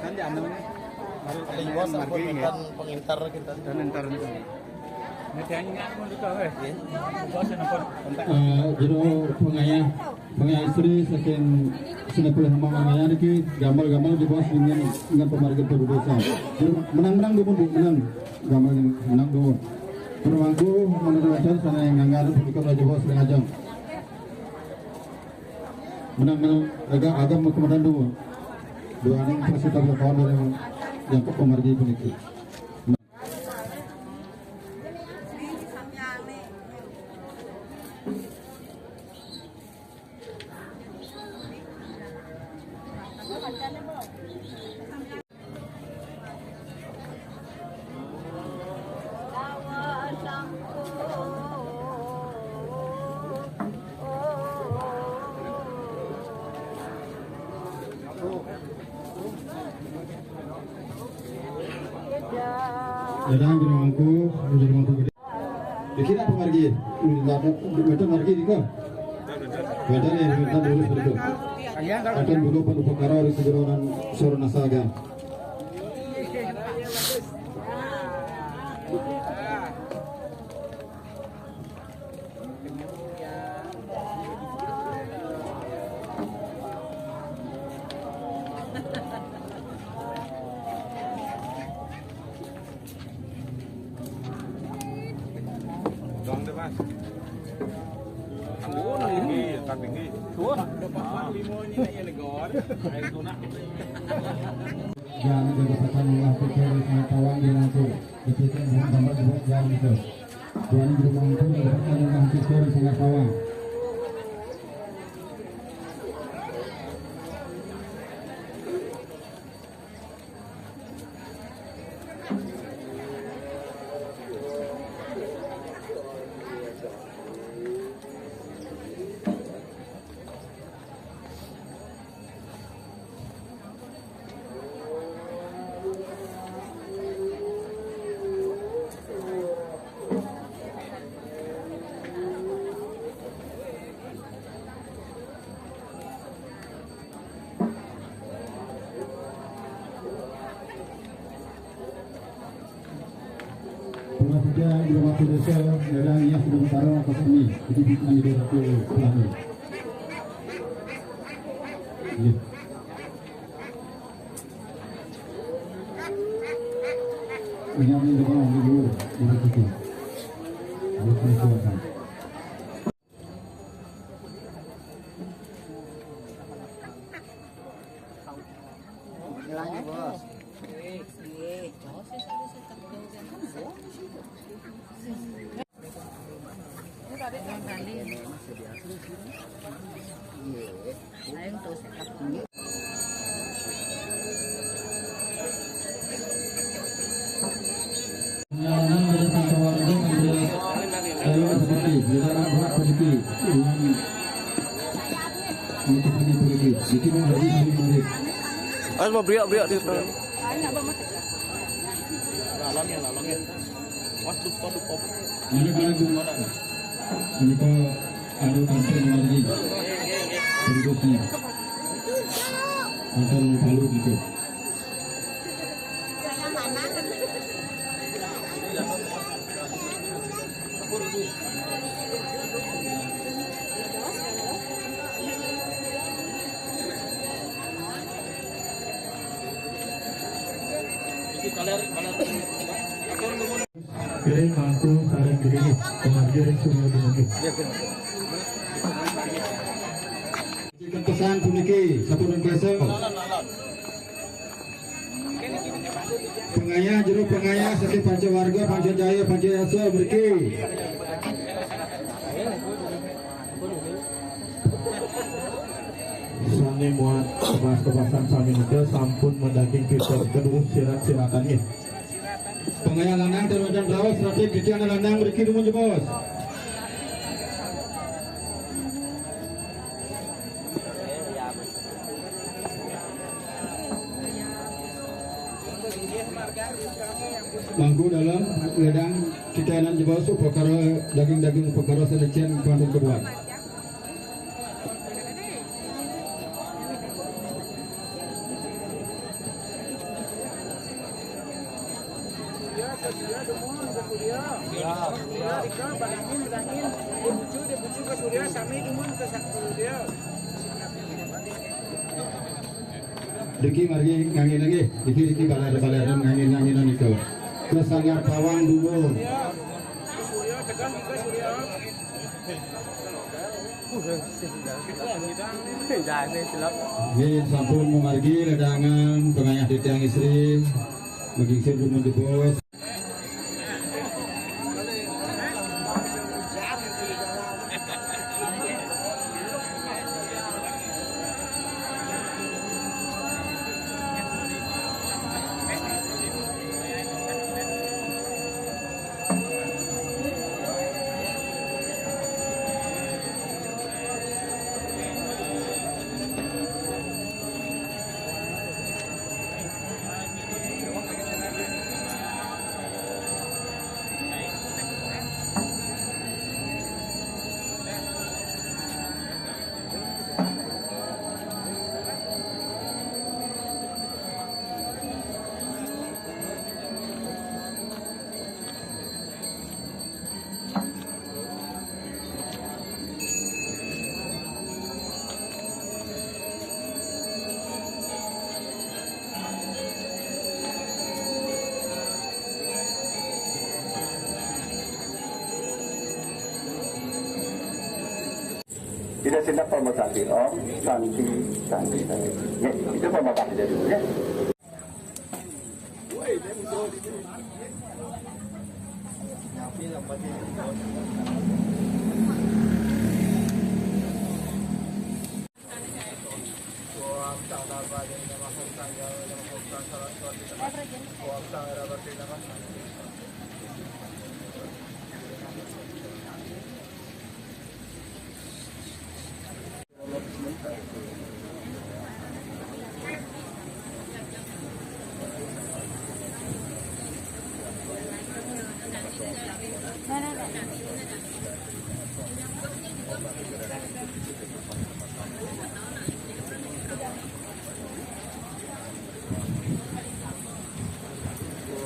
Kan di anu ni. Baru ada bos margi, ampun, ya. Pengintar kita. Dan entar ni. Ni tanya pun duka, eh. Bos yang nampak. Eh, jero pangayah, pangayah istri saking Senepul Hama Mangayah niki gambar-gambar di bos dengan, dengan pemargin perbudosa. Menang-menang dumun, Bu, menang. Gambar menang dumun. Permangku menurut sana yang nganggar, ikut raja bos dengan ajang. Menang-menang agak agam kemudian dulu. Dua aning prasida kawan dari yang pemargi puniki. Dadang jero mangku, jero mangku gedé. Dikira apa margi? Wénten margi dika? Wénten ya, wénten lurus betul. Akan dulu pun upakara ring sejeroan sora nasaga. Dong deh, Mas. Oh, nah ini. Iya, tapi ini. Tuh. Jangan jaga papan, ulah pikir, sama kawan dia nanti. Kecil dan gambar buat jangan itu. Tuan Guru Mangku mendapatkan rumah di Koran Sanggar Pawang. Pura tiga, dua waktu desa, dalam yang sudah bertarung atas ini, jadi bukan di daerah ke Pelangi. Iya. Ini yang di bawah, di luar, di situ. Di situ. Perjalanan dari Pancawarga sampai Dalam Sedikit, Dalam Buat Sedikit, Uang Untuk Ini Sedikit, Bikin Lagi Hari Murid. Harus mau beriak-beriak di depan. Lalang ya, lalang ya. Waduh, waduh, waduh. Ini paling gimana? Ini kok ada tampil lagi. Berikutnya. Akan lalu gitu. Kiri mangku saling diri, kemari suruh dulu. Pesan puniki, sampun kesa. Pengayah, jero pengayah, saking Panca Warga, Panca Jaya, Panca Yasa, mriki. Sane muat mas kepasan sami nika sampun madaging kita keduh sirat-siratan nggih. Pengayah lanang, terus dan raos, ratik, titiang lanang, mriki dumun jebos. Mangku dalam ledang titenan jebos upakara daging-daging upakara senecen kuantum kebuat. Diki margi ngangin lagi, diki diki baler baler ngangin nganginan itu. Ke Sanggar Pawang dulu. Nggih, sampun memargi ledangan pengayah titiang istri, megingsir dumun jebos. Tidak sini apa mau santi om, santi, santi, santi. Ya, itu apa mau kasih dulu ya.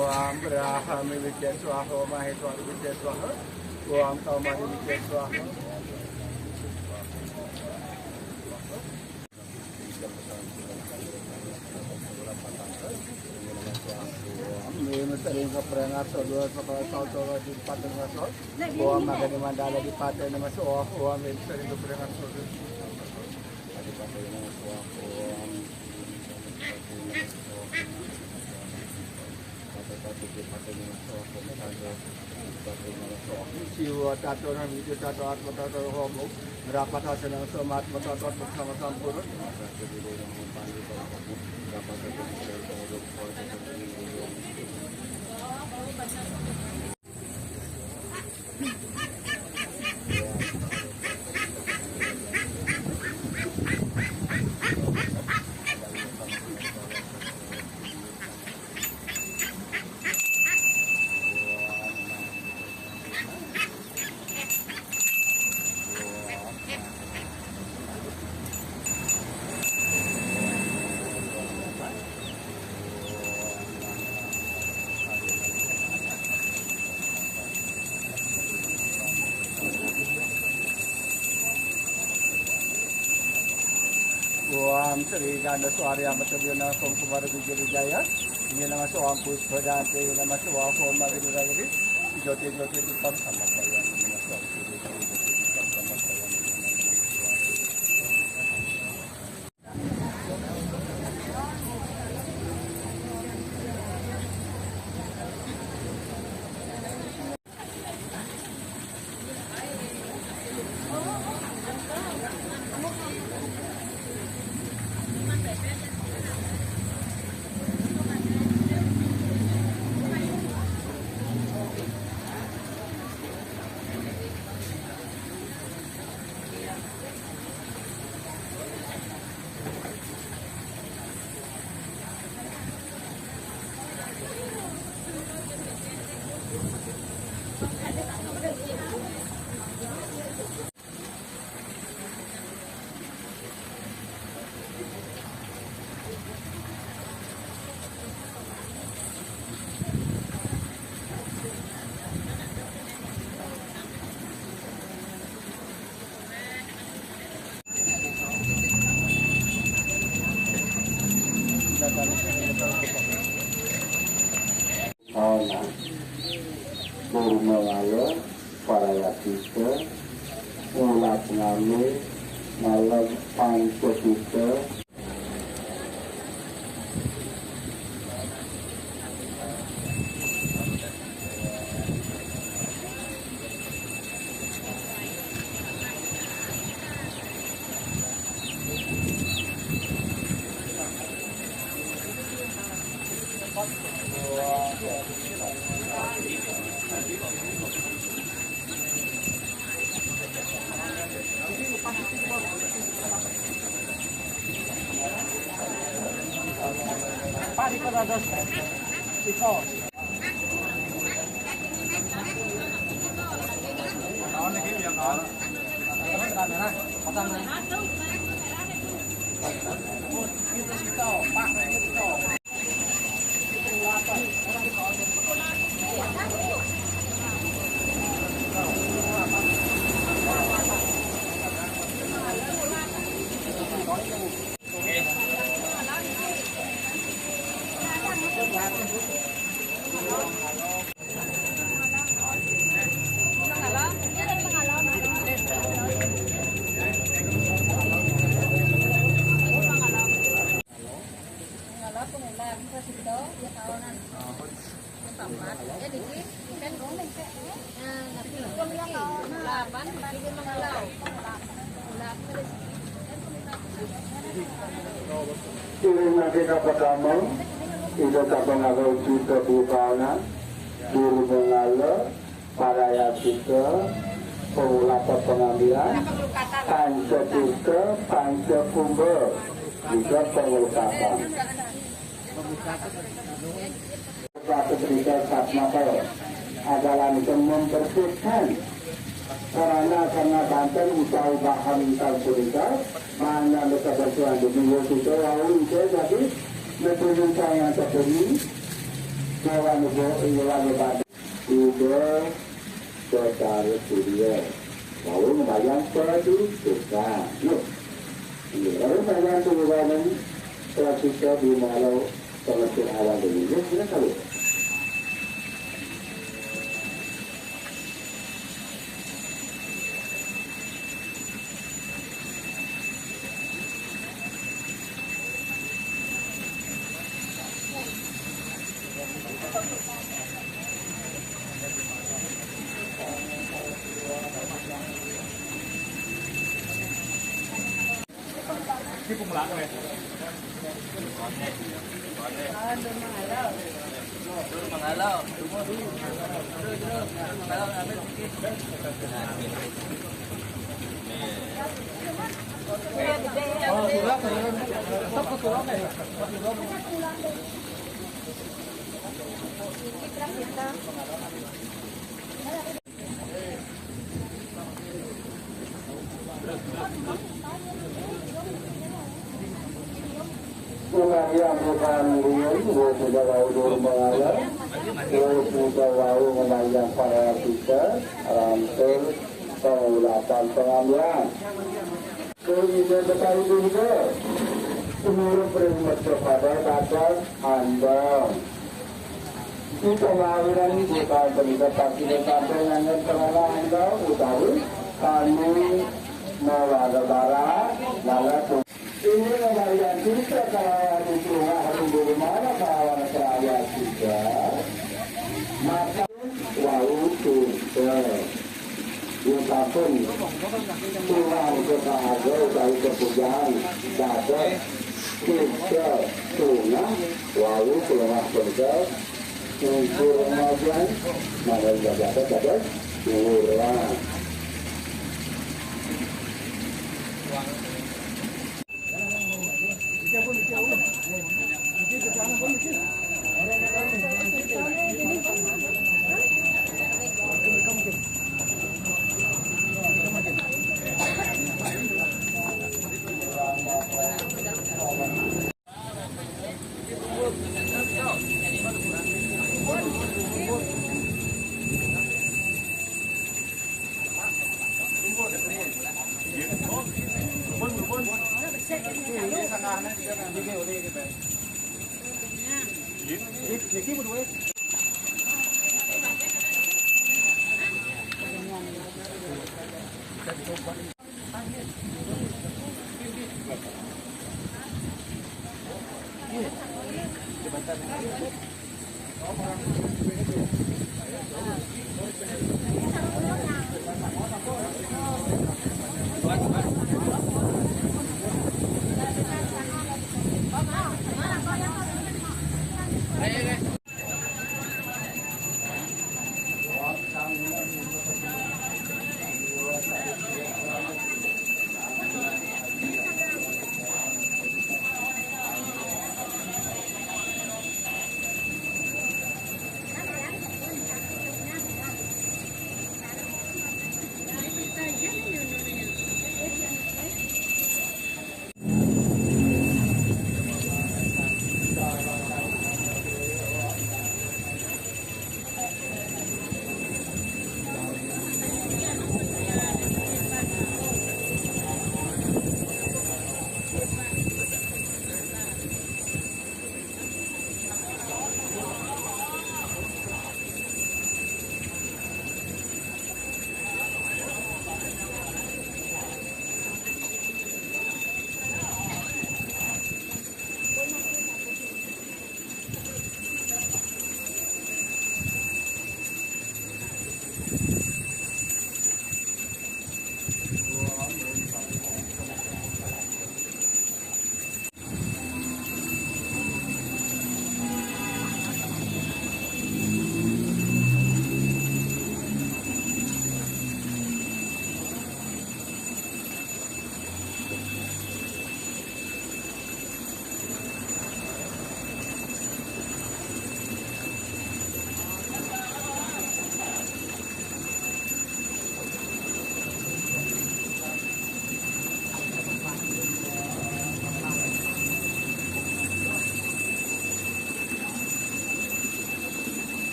Om Brahma Vijay Swaha, Maheshwar Vijay Swaha, Om Kamari Vijay Swaha. Ini sering keperingat, saudara, saudara, saudara, di Paten Ngasor. Om Magadi Mandala di Paten Ngasor. Om ini sering keperingat, saudara. Siwa tato nang video tato atma tato homo. Rapat hasil yang somat tato bersama sampurun. Om Sri Ganda Suarya Matadina Som Kumara Vijay Vijaya. Ini nama Om Puspa Dante, nama Om Magadi Ragadi. Jyoti Jyoti Dipam Samakaya. Ana Purnawaya, Parayasita, Ulap Ngame, Malem Pancasita. Iring nangke kapertama, Ida Sabang Aga Uci Kebukawanan, Guru Mengala, Parayasika, pengulapan pengambilan, Pancatirta, Pancakumba, juga pengulukatan. Batu Pendeta Satmaka adalah untuk membersihkan karena karena banten utawi bahan tentang punika, mana mereka bantuan demi kita lalu itu jadi mempunyai yang terpenuhi, kawan ibu, ibu, ibu, Ida Betara Surya. Lalu ngumbayang paduka. Yuk. Iya, lalu ngumbayang tunggangan prasida di malau pengertian awal dulu. Yuk, kita tahu. Umawi ampukan riyen, Bu Sudara Udur Mengala, Bu Sudara Wau Ngemayang Parasita, Rampil, Pengulapan Pengambilan. Kami Ida Betari Durga, seluruh perintah kepada Badan Andam. Kita lahiran di Kabupaten Tapanuli sampai dengan pengalaman utawi kami mewara bara, lalu ini kembalian kita kalau di rumah di rumah kalau kerajaan kita maka wau kita. Yen sampun tulang kebahagia utawi kepujaan dados kita tungah wau kelemah tunggal unsur remajan, mangga jagat dados kurang.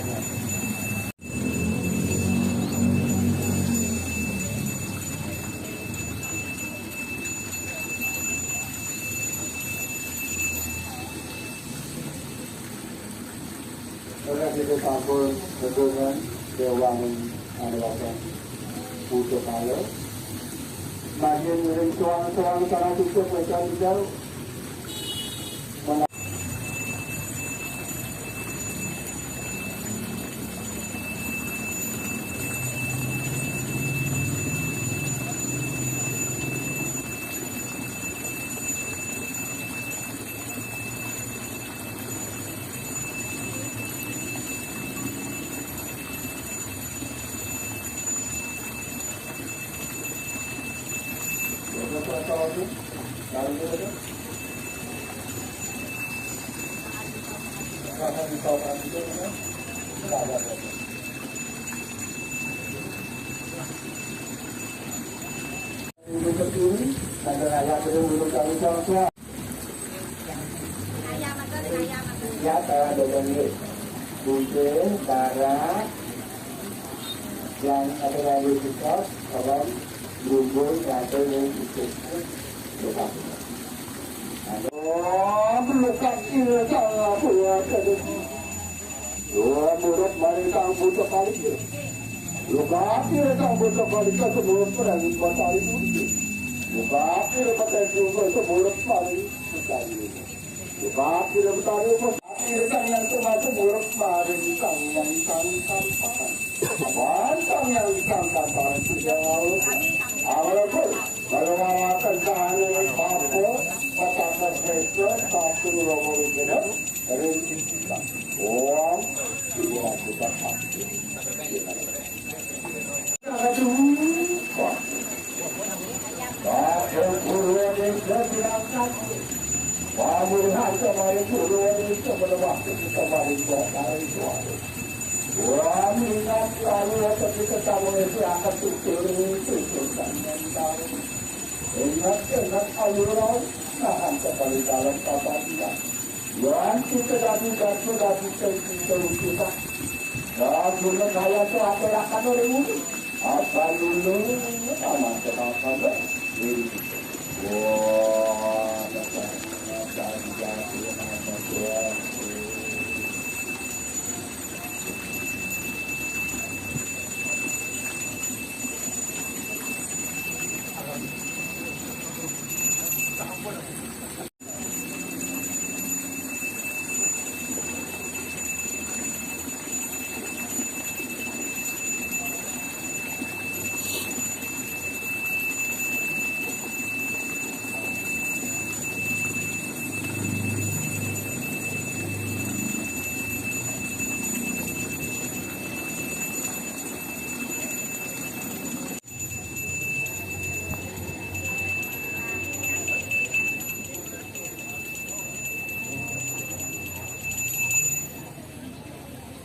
Ora kita sampun hubungan dewan anu wasan putu kala. Majin ring soang-soang sana tutup wecan jauh. Ya, saya ada janji. Bungkil, bara, yang ada dari kita, tolong, lumbur, ada yang ikut. Lupa. Aduh, lupa, iya, salah, buat, aduh. Dua murid maring Sang Buta Kalista. Lokasi Sang Buta Kalista semua perang batari putih. Lokasi batari juga semua paling besar ini. Lokasi batari putih. Sang yang semua semua maring Sang yang Sang Sampang. Abang Sang yang Sang Sampang sudah awal. Awal pun. Kalau mawakan kahane papa, papa sesek, satu romo wikene. Ring Om Siwa Buddha Sakti. Aduh. Bahwa Purwa Desa dirangkat. Pamurihan kemarin Purwa Desa melewati kemarin kemarin suara. Wah, ingat lalu waktu kita tamu itu akan tutur itu tentang mental. Ingat, ingat, ayo, nahan sekali dalam kapasitas. Yang kita dari datu dari kita kita. Nah, guna kaya tu apa yang akan orang ini? Apa dulu? Aman, kenapa, deh? Ini. Wah, dasar, dasar, dasar, dasar.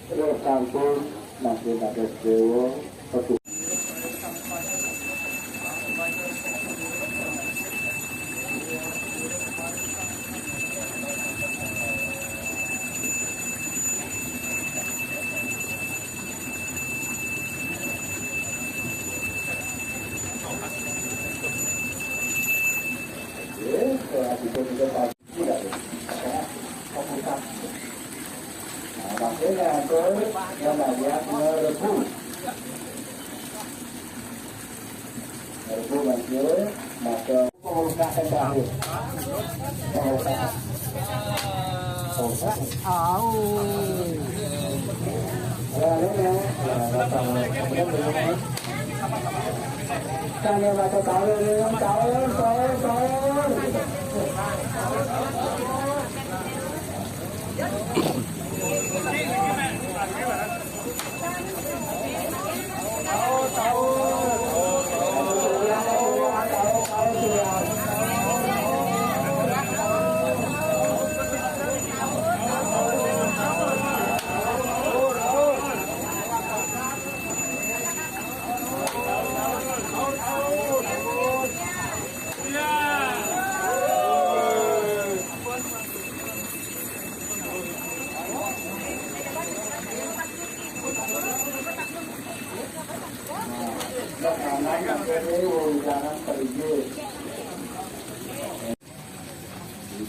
Terus sampun mangkin dados dewa petu. Nah, makanya tuh yang banyak ngerebu. Ngerebu banjir, maka pengusaha terakhir. Pengusaha. Tahu. Lalu ya, ya, datang. Tanya mata tahu, tahu, tahu, tahu.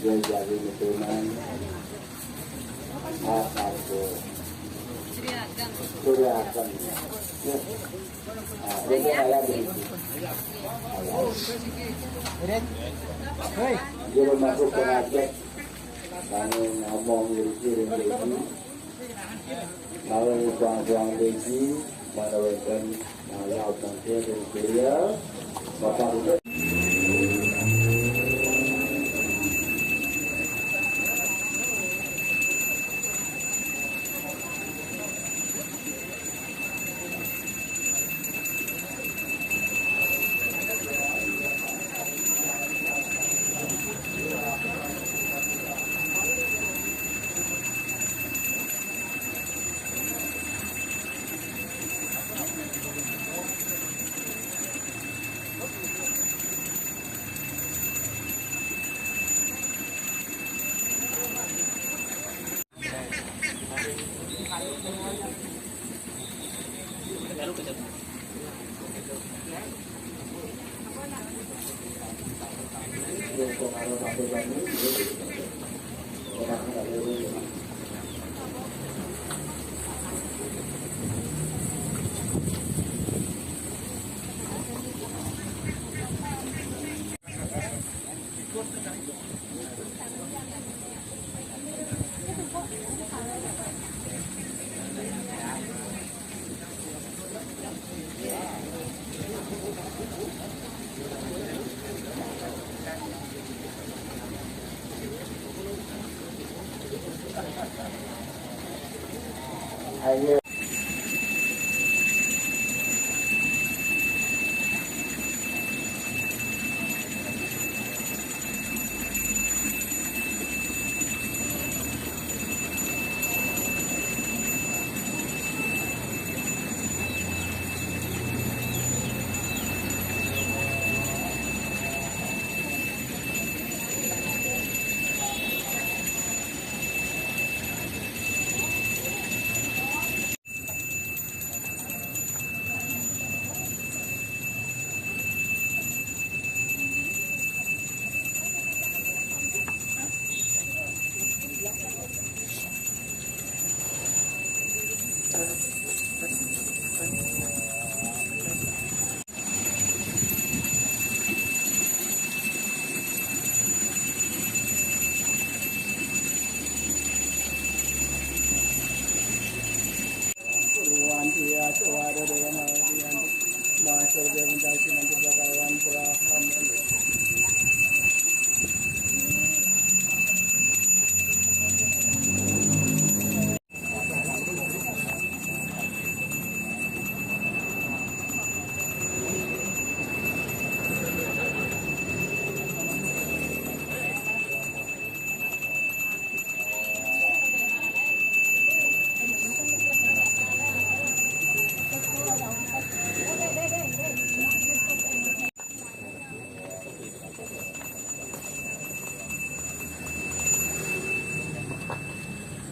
Dia jadi keturunan apa tuh? Surya Ageng. Ya. Nah, dia kayak begitu. Dia masuk ke raja. Kami ngomong diri-diri. Lalu buang-buang besi, pada weekend, nah, ya, oke, dari kuliah, Bapak Ibu.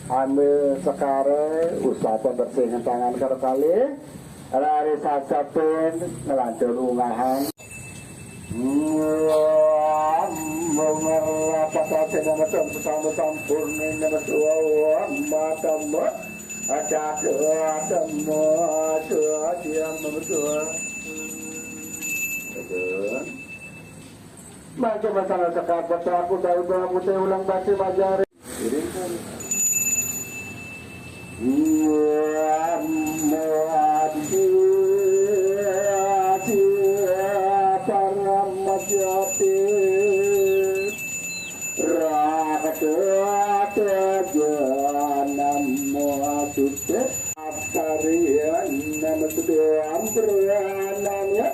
Ambil sekare, usah pembersihan tangan karo kalih. Lari sasapin, ngelantur lungahan. Mengapa kau tidak macam sesama sampurna nama tua mata mbak? Ada ada ada ada ada. Mangke masalah sekar, aku dari bawah putih ulang bati majari. Iya, mati, para majati. Rakata janam sute. Tarian nama sudoam prananya.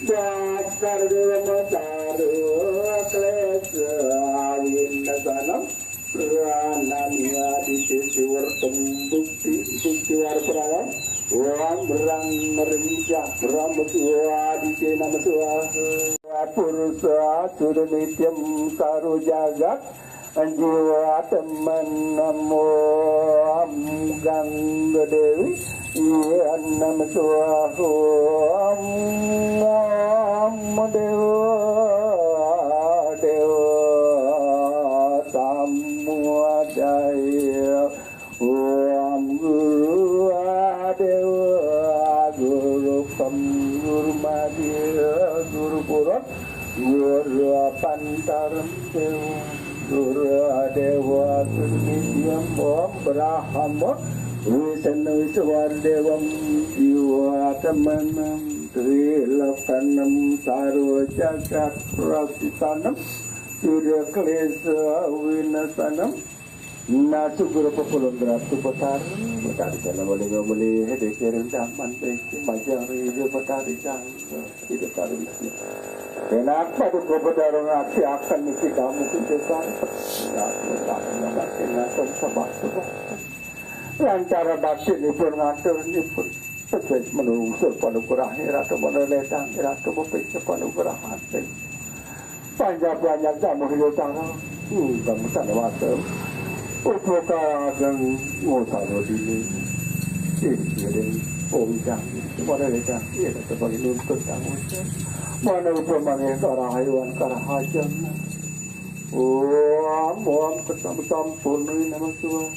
Dasar dua masaru klesa winda sanam. Prananya di sisi wertem bukti, bukti war pranam. Wam rang merinca, ram tua di sini nama tua. Purusa sudah nityam saru jagat. Jiwa teman namo am Gangga Dewi, iya nam suahu am, am Dewa, Dewa. Pantarem Dewa Dura Dewa Surya Brahma Wisnu Iswar Dewa Jiwa Temanam Trilokanam Sarwa Jagat Prasitanam Surya Klesa Winasanam Nasu Guru Pepulung Ratu Betari Betari Dalam Malinga Melihe Deke Rendaman Deke Majang Rida Betari Jangga Ida Tarisi. Kenapa duka pedarung ati akan niki damu kunjungan? Ngatur damu ngatur ngatur sabah sabah. Lancara batin ipun ngatur ipun. Pecah menungsur panugrahe ratu meneledang ratu bepecah panugrahan. Panjak-panjak damu hidup tanah. Damu tanah mata. Upakara ageng ngutama dini. Ing kiring ujang. Mana lecang. Iya, sebagai nuntut kamu. Mana upamane karahayon karahajeng. Om, om, ketemu sampun ini nama Tuhan.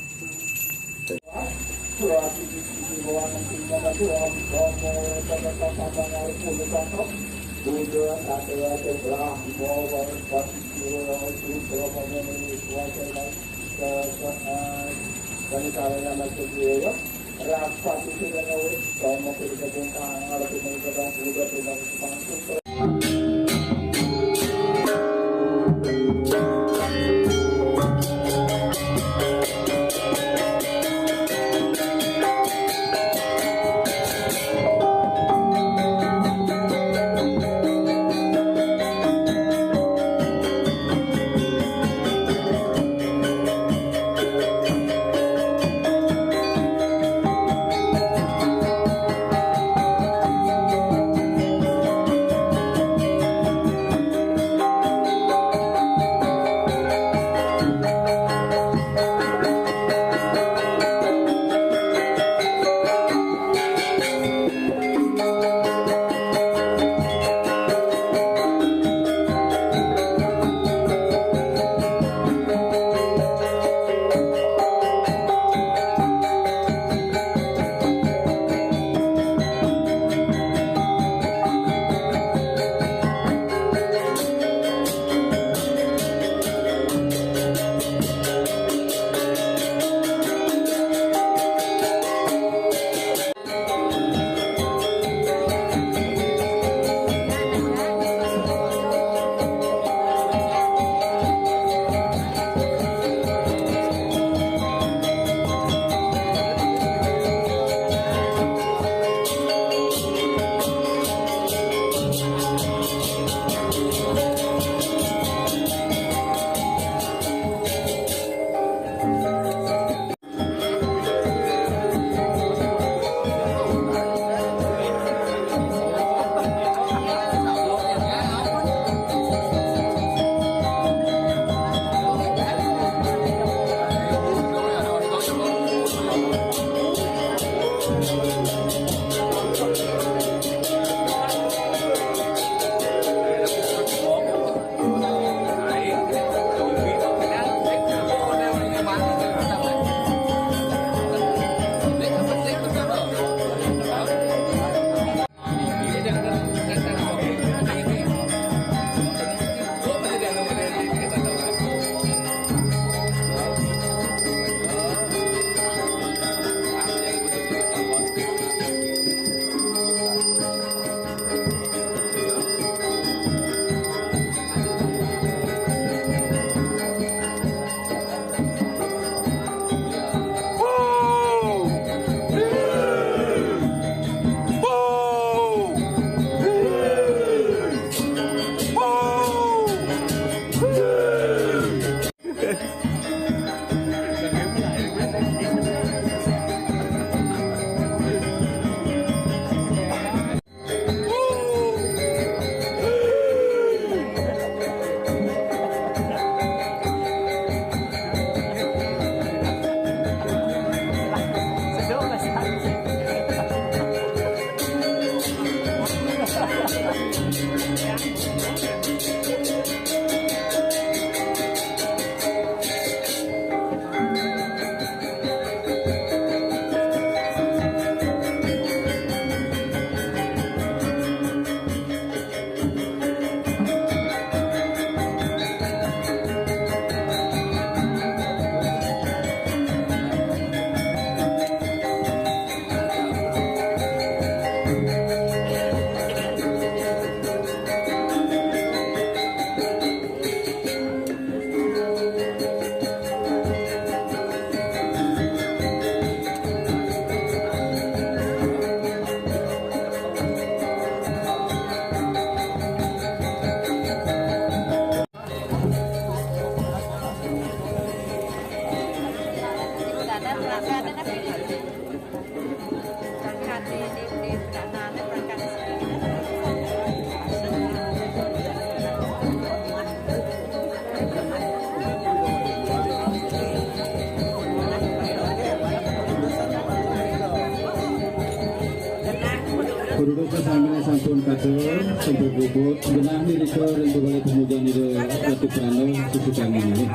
Durus sampun katur, sampun puput, genah nirika ring balé pamujan Ida Ratu Prana, sesukani malih.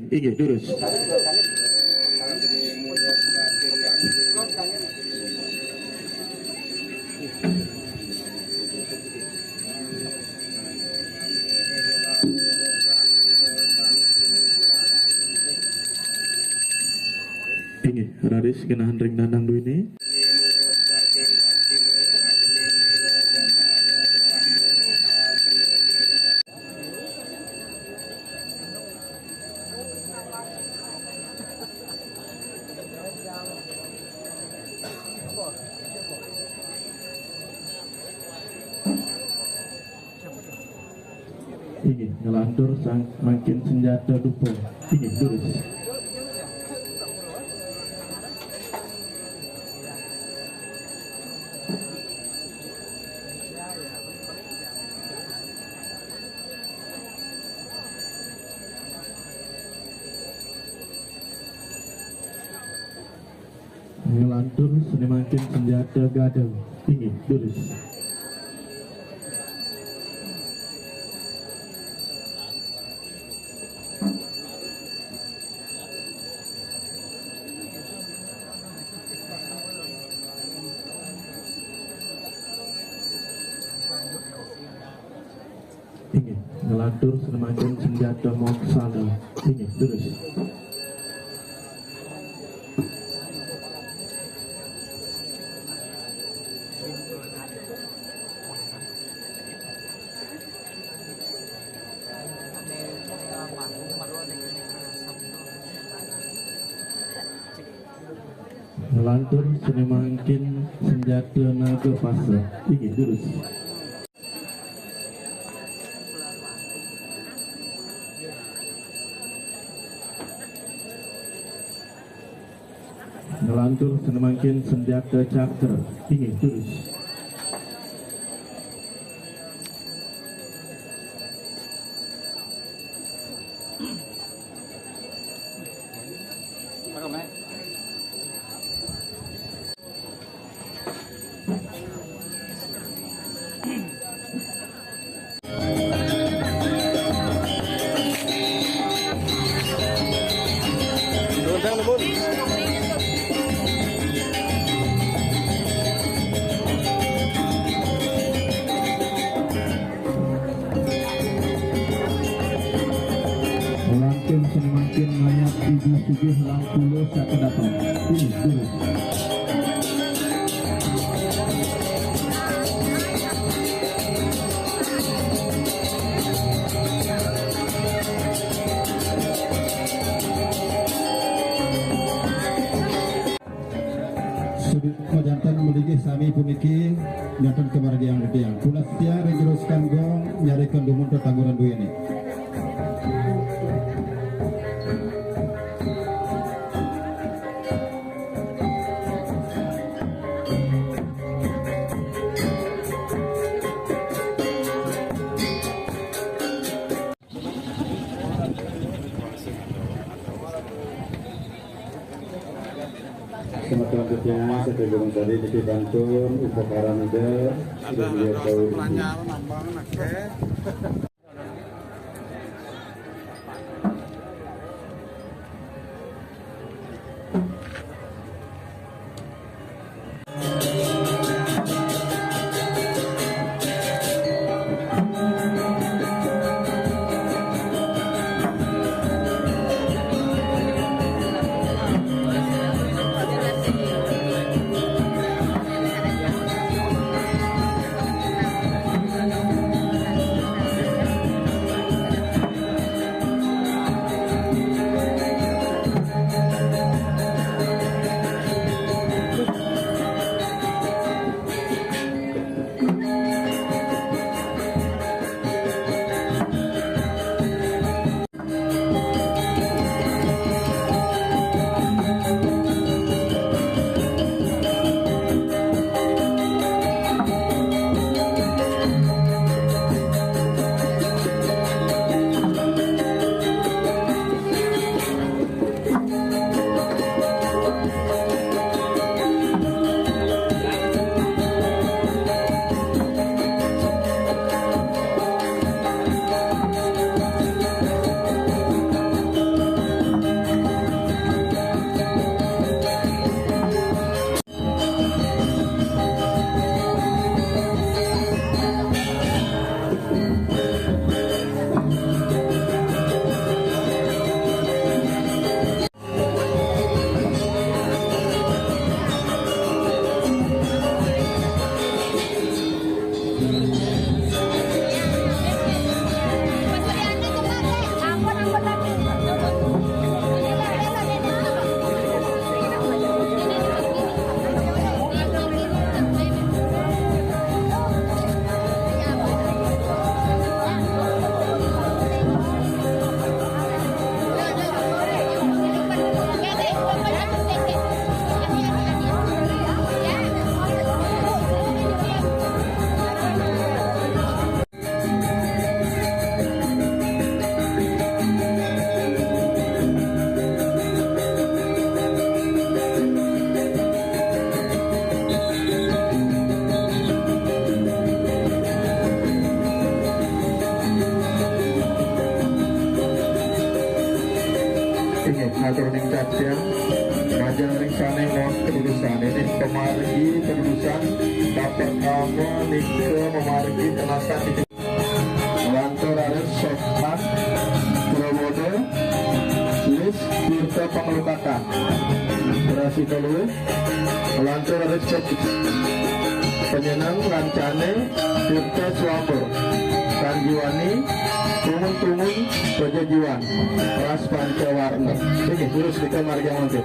Inggih, durus. Inggih, raris genah ring danang duéné. Inggih, nglantur sang mangkin senjata dupa. Inggih, durus. Nglantur sane mangkin senjata gada. Inggih, durus. Inggih, nglantur sane mangkin senjata moksana. Inggih, durus. Nglantur sane mangkin senjata naga pasa. Inggih, durus. Nglantur sane mangkin senjata cakra. Inggih, durus. Langkung sane mangkin mayat ibu sugih langkung saka datang. Inggih, durus. Sugih majanten malinggih sami puniki janten kamargiang titiang. Tunas titiang ring jero sekar gong nyarikeun dumun tetangguran duene. Semeton titiang, sadurung tadi niki kantun upakaran Ida, Ida Hyang Hyang Hyang. Pamargi terusan, Bapak Kama nika mamargi tenasan di Lantur raris sopan, Pramada, Lis, Tirta Panglukatan. Terasi kaluwih, lantur raris sopan, Panyeneng, Lancane, Tirta Swamba, Sanjiwani, Tungun-tungun, Pajajiwan, Ras Pancawarna. Inggih, terus kita margi mangke.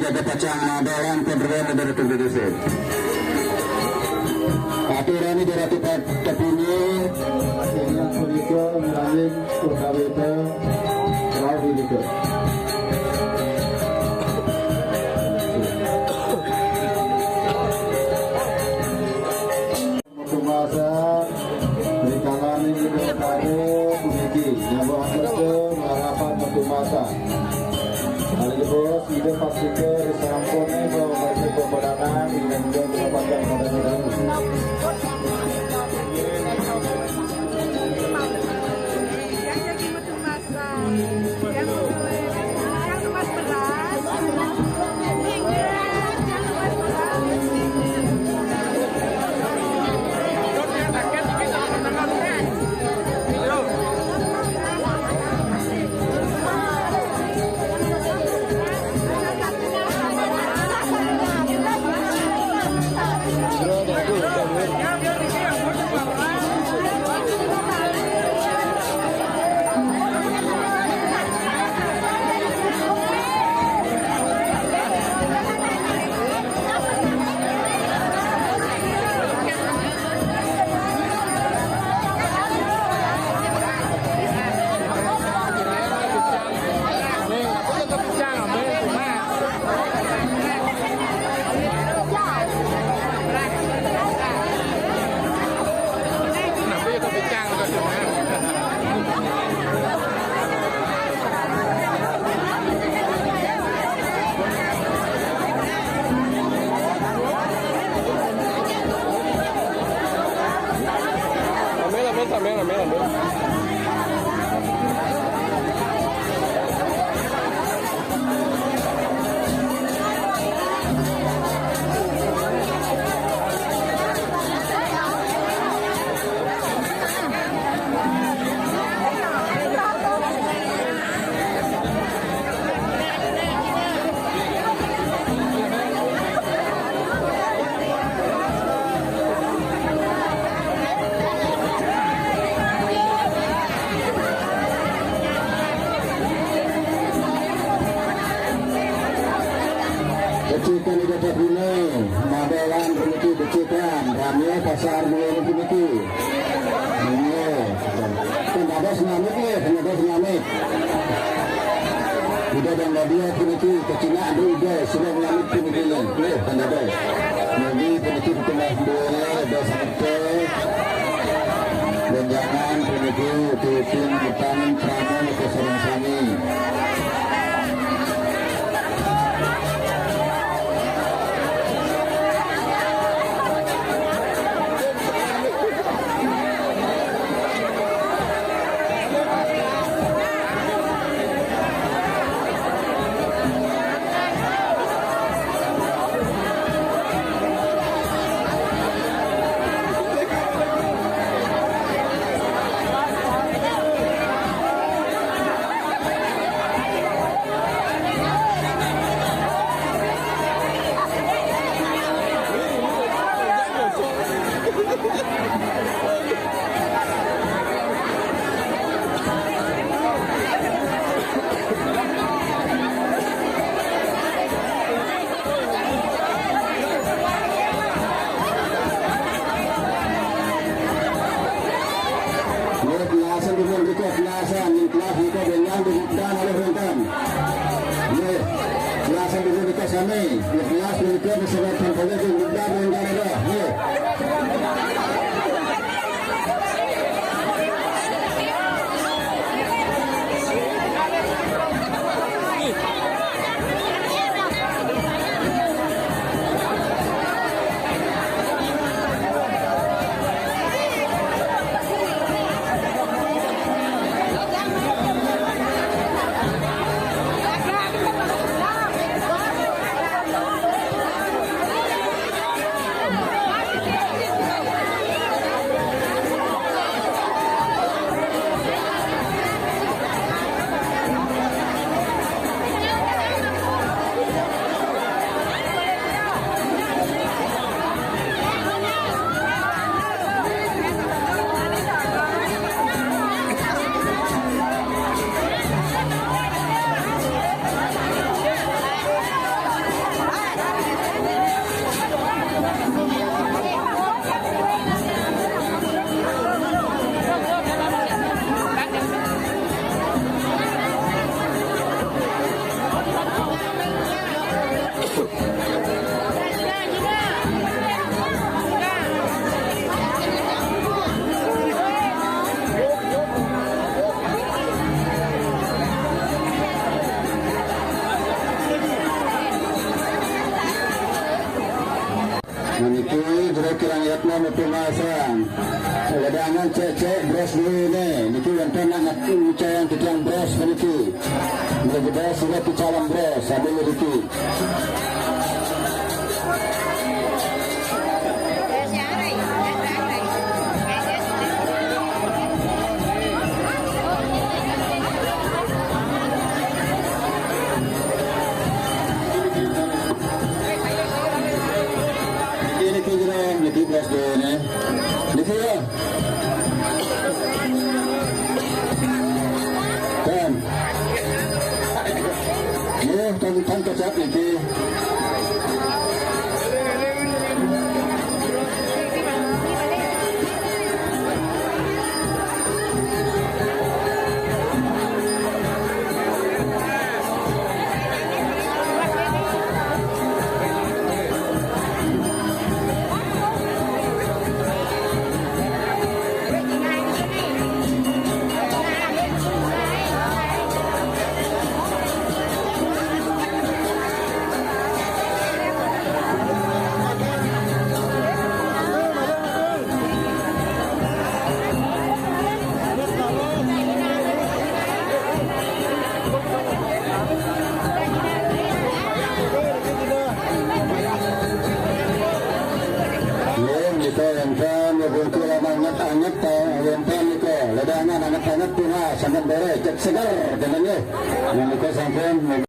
Jaga pacang madolan pemberuan dari Tugu Gusir. Aturan ini dari tempat tepuni. Ini punika ngalangin utawi te rauh punika. Tumasa, rikalaning Ida Karo puniki, nyambung angkasa, larapan tumasa. Hari bos, Ida pastika, risampun, bahwa baca peperangan, Ida juga mendapatkan pada kita. Yang mau, yang mau beras, jangan lupa beras. Amén, amén, amén, amén, amén. Becikan di dapat guna, madolan puniki becikan, ramai pasar mulai puniki. Iya. Kan ada senamik ya, kan ada senamik. Udah dan dia puniki, kecina ada udah, sudah ngambil puniki ya. Iya, kan ada. Jadi puniki kita dua, ada satu. Dan jangan puniki, ikutin, ikutin, kamu ke sareng sami. Nggih, kelasan dulu, nggih, kelasan, nggih, kelas nggih, dengan dibuka oleh Rontan. Nggih, kelasan dulu, nggih, sami. Nggih, kelas nggih, disebatkan oleh Rontan, Rontan ada. Nggih. Niki jero kirang yatna mutu masang. Ledangan cek-cek bros dulu ni. Niki wonten nak ngecayang titiang bros niki. Niki bros sudah kicalon bros sambil niki. Niki, niki, jero, niki, bros, dene. Niki, ya. Kan. Nggih, tong, tong kecap niki. Nggih, nika wonten bungkul anget-anget, eh, wonten nika ledangan anget-anget, bunga sanget bere, cek seger, dengan nggih. Yang nika sampun.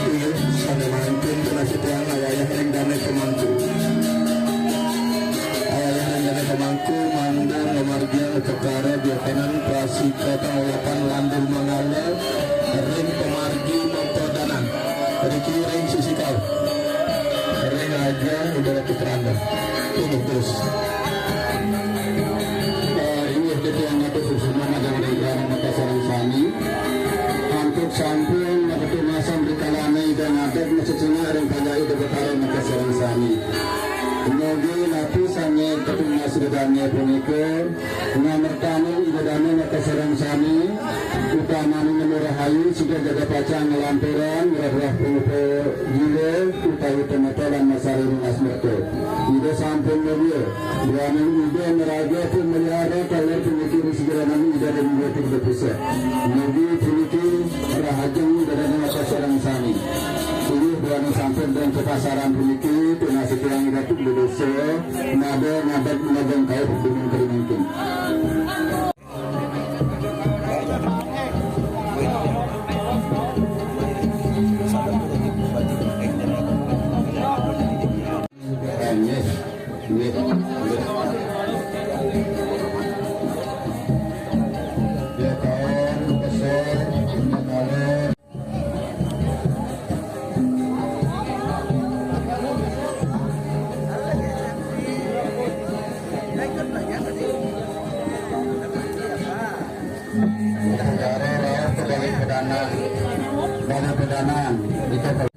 Inggih, sané mangkin kula setian awayah ring dané pemangku. Awayah ring dané pemangku, mangda ngamargiang upakara biakanan prasida kalapan landur manggala ring pamargi mapedanan. Riki ring sisi kal. Ring Ajeng Udara Putranda. Inggih, terus. Eh, inggih, titiang ngatur suksma majeng ring Rama Makassarang sami. Antuk sampun makatumasan rikalané Ida ngadeg masecingak ring panjak Ida Betara Makassarang sami. Mugi napi sané katumas Ida dané punika, ngamertaning Ida dané Makassarang sami. Pamaning anu rahayu, siga jaga pacang ngalampiran, ngrereh pungupa jiwa, utawi pametolan masari nunas merta. Ida sampun nyoba, duaning Ida maraga pun melihara taler puniki ring sajeroning Ida ring Ida Tiga Pusat. Mugi puniki rahajeng Ida dané atas sareng sami. Inggih duaning sampun ring kapasaran puniki, tunas titiang Ida Tiga Dosa, nada ngadeg ngadeg kayuh gunung kering mungkin. Negara rauh ke Bali Pedanan. Bali Pedanan. Itu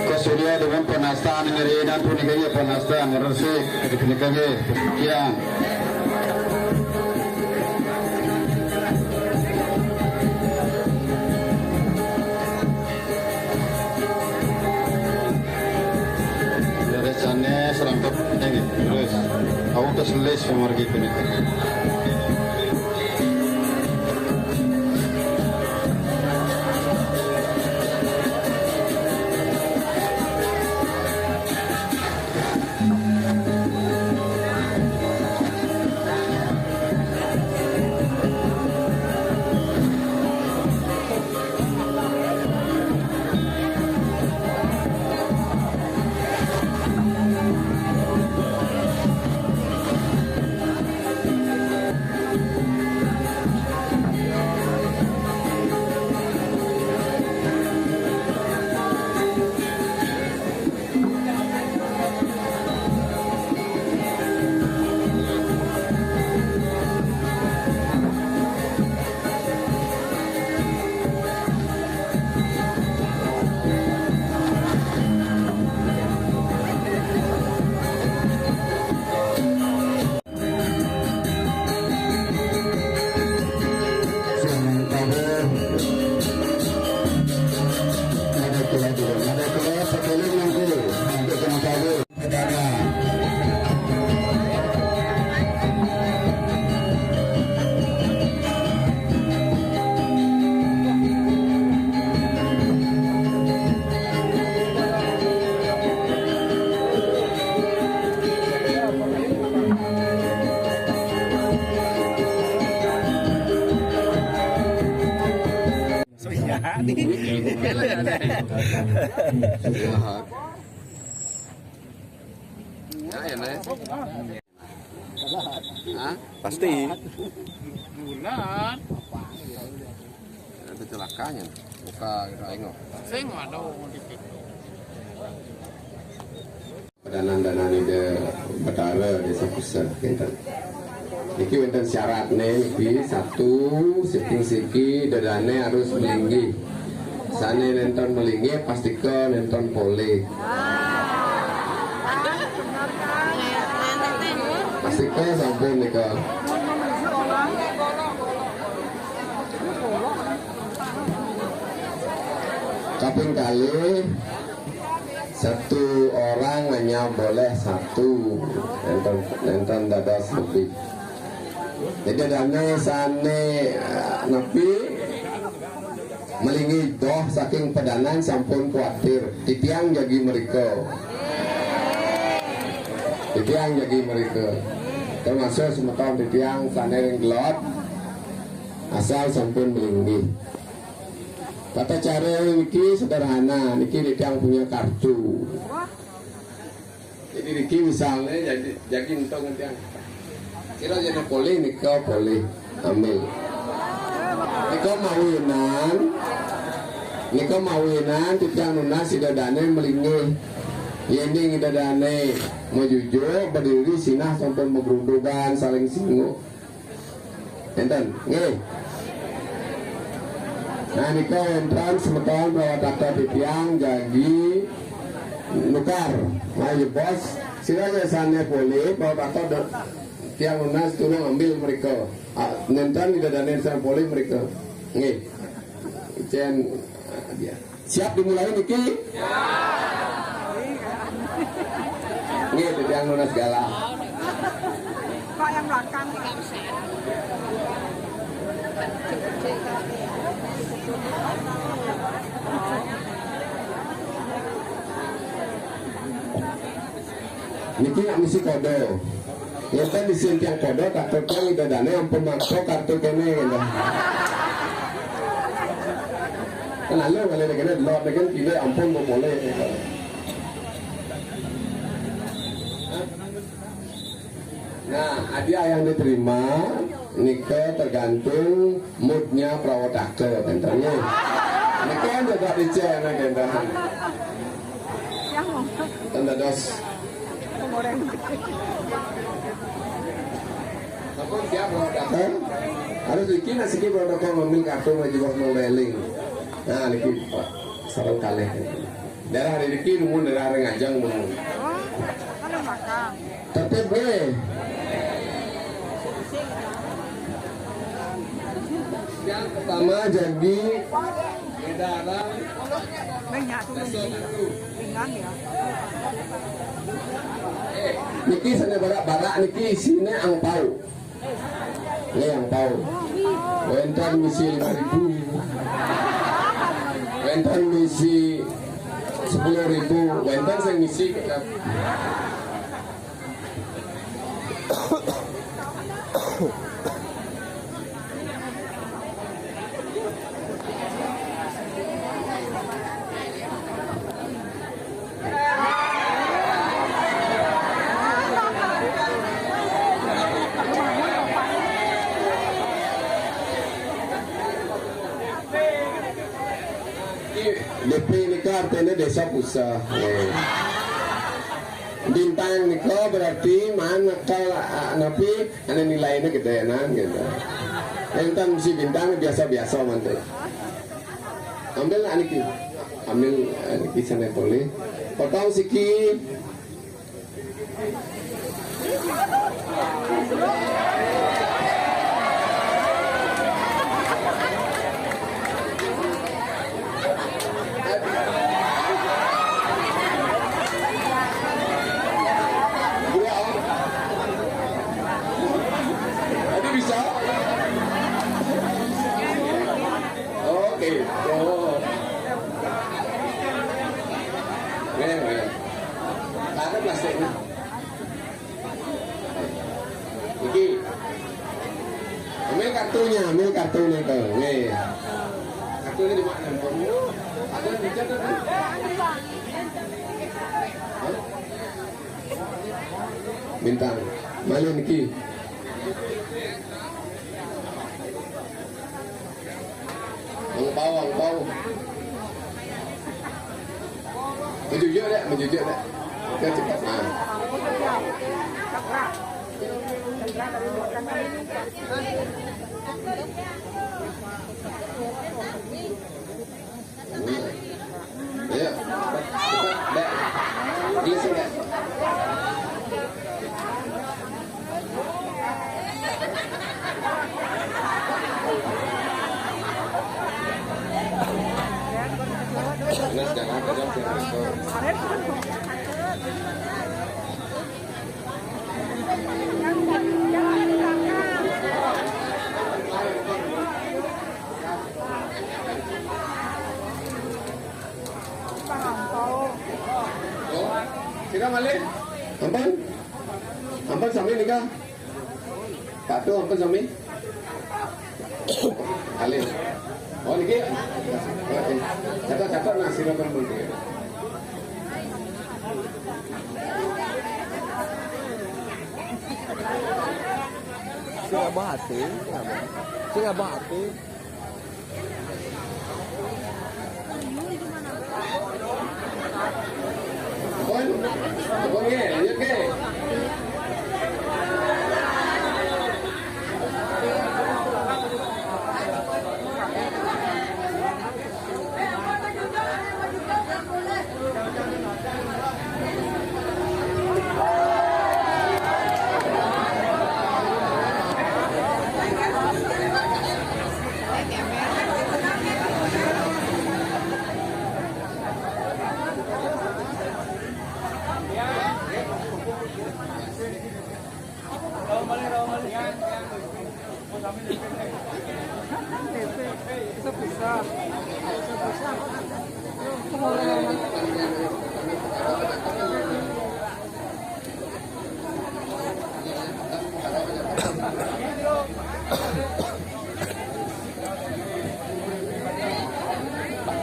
Kasurya dengan panastan ngerinan punika ya panastan resik ketika ya. Leres sanés, rangkep, eh, terus. Aku keselis pamargi punika. Ya, ya, Mas. Hah? Pasti. Bulan. Ada celakanya. Buka kita engok. Sing ada di situ. Padanan-danan Ida Betara Desa Pusat kinten. Niki wénten syaratné niki, satu, saking siki dadané harus malinggih. Sané nénten malinggih pastika nénten polih. Pastika sampun nika. Kaping kalih, satu orang hanya boleh satu, nénten, nénten dados lebih. Jadi dadané sané, eh, napi malinggih doh saking padanan sampun kuatir. Titiang jagi mrika. Titiang jagi mrika. Termasuk semeton titiang sané ring Gelod, asal sampun malinggih. Tata cara niki sederhana, niki titiang punya kartu. Jadi niki misalnya jadi jagi entong titiang. Kira jadi polih nika polih ambil. Nika mawinan Nika mawinan titiang nunas ida dane malinggih. Yén ida dane majujuk, badiri sinah sampun magrundugan, saling singuk. Enten, nggih. Nah, nika wénten semeton perawat aktor titiang jagi nukar. Nah, ya, Bos, sira sane polih perawat aktor da-, tiang nunas tulung ambil mereka. Ah, nénten ida dane sane polih mereka. Nggih. Icén, ah, dia. Siap dimulai niki? Nggih, titiang nunas galah. Pak yang belakang. Niki nak misi kode. Ngéten isin tiang kode, kartu tiang ida dane ampun maksa kartu kene, gitu. Kan lalu kali kene delok kan kile ampun mau boleh. Nah, hadiah yang diterima nika tergantung moodnya perawataka, kan, nggih. Nika juga dicen, kan. Tanda dos. Sampun siap perawataka? Harus bikin asiki perawataka ngambil kartu maju bos mau beling. Nah, niki, Pak. Sareng kalih. Daerah rezeki numun, daerah ngajeng numun. Tertib nggih. Yang pertama jadi edaran. Banyak tuh, ringan ya. Niki sane barak-barak niki isine angpau. Nggih, angpau. Wénten misi lima ribu. Wénten misi sepuluh ribu. Wénten sing misi D P nika artine desa puseh. Nggih. Bintang nika berarti maan akal, a, napi, ane nilaine gedenan gitu. Enten si bintang biasa-biasa mantu. Ambil aniki. Ambil aniki sane polih. Potong siki. Ada bisa? Oke. Oh. Nggih, nggih. Ada plastiknya. Iki. Ambil kartunya, ambil kartunya tuh. Nggih. Kartunya di mana? Ada di mana? Hah? Bintang. Malih niki. Angpau, angpau. Menjujuk dek, menjujuk dek. Oke, cepat. Nah. Ayo, cepat, dek. Gelis, dek. Sira malih? Ampun? Ampun sami nika? Patuh ampun sami? Alih. Oh, niki. Oke. Catat-catat nah, sira pun mungkin. Sing abah ati, sing abah. Sing abah ati.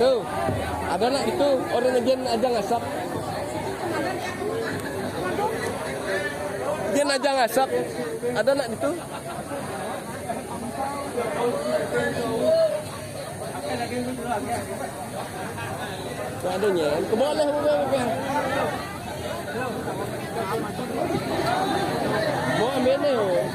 Tuh, ada nak itu orang yang aja ngasap. Dia aja ngasap. Ada nak itu. Adanya, ke bawah lah, bawah, bawah. Bawah mana, oh?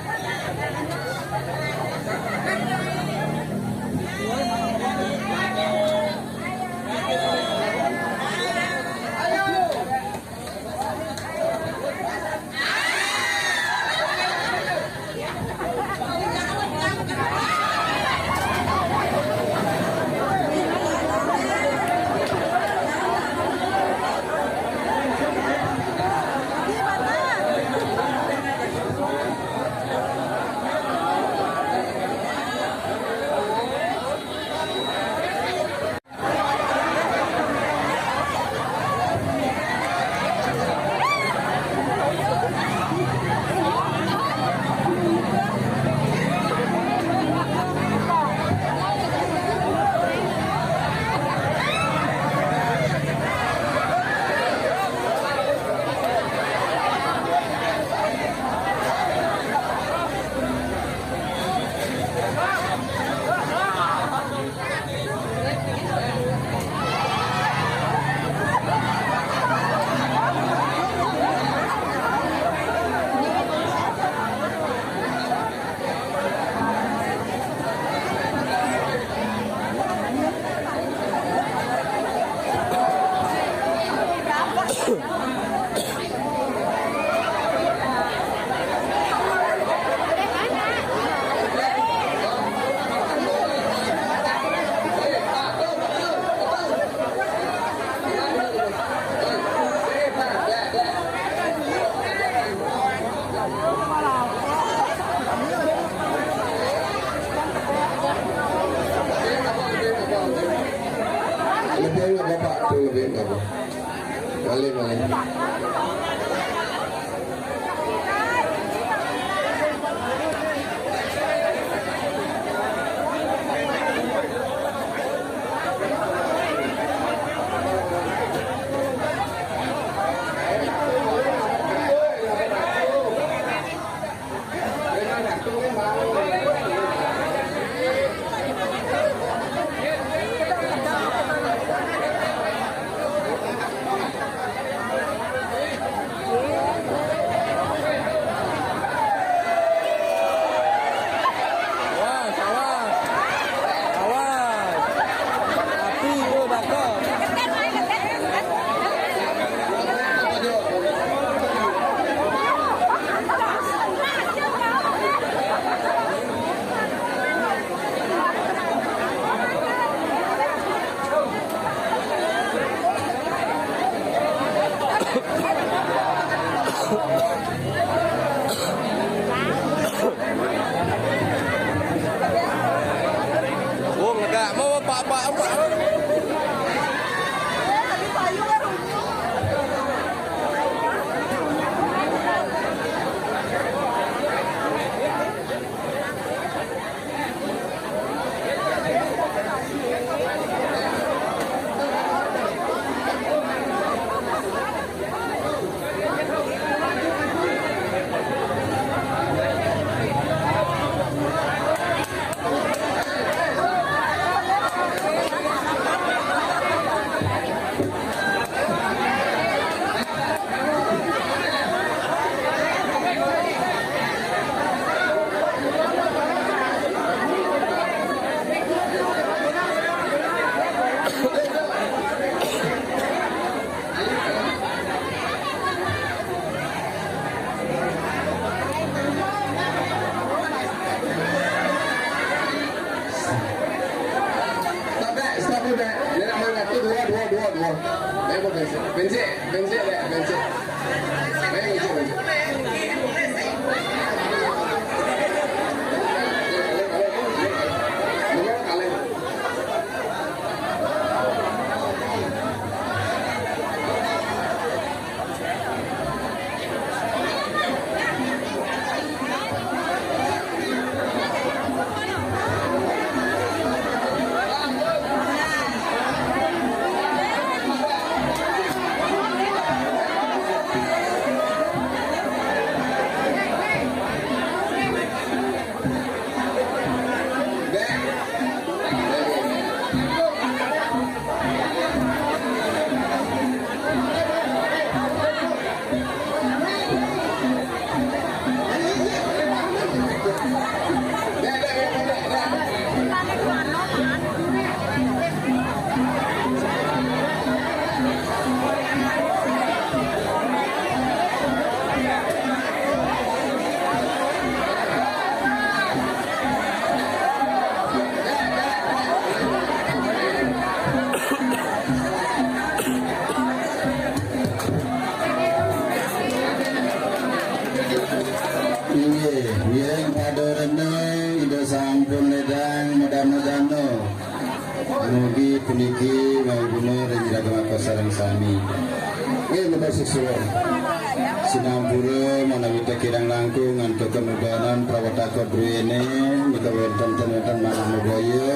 Lebih enak bapak tu, lebih enak. Balik, balik. Ayo, bensin, bensin, bensin, ya, bensin. Ayo, bensin, bensin. Inggih, ngiring pada rena, Ida sampun ledang madana-dana. Mugi puniki mawi guna ring ida dané sareng sami. Nggih, Bapak Siswa. Sinampura manawi kirang langkung antuk kanudanan prawetaka druéné, nika wénten ten wénten manah mabaya,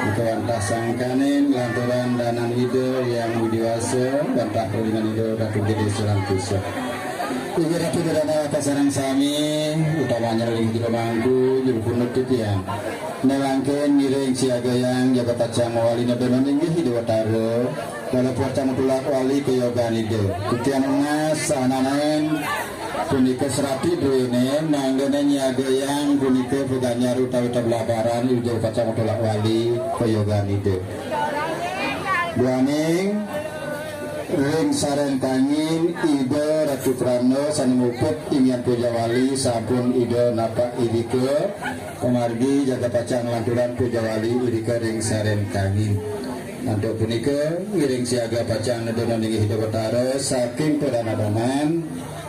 nika wantah sangkaning lantaran danan Ida Hyang Widhi Wasa, wantah kawinan Ida Ratu Gedé Surangkusa. Inggih Ratu Gedana sareng sami, utama nyering jero mangku, jero punut titiang. Nalangkén ngiring siagayang jagat pacang mawali nedona inggih Ida Batara. Walaupun pacang tulak wali kayogan Ida. Titiang nunas saananing punika serati druéné, mangdané nyiagayang punika paganjar utawi tablabaran Ida pacang tulak wali kayogan Ida. Duaning ring sareng kangin Ida Ratu Pranda sané muput inggihan pujawali sampun Ida napak irika, pamargi jagat pacang nglanturang pujawali irika ring sareng kangin. Antuk punika, ngiring siaga pacang nedona inggih Ida Batara saking padana-danan,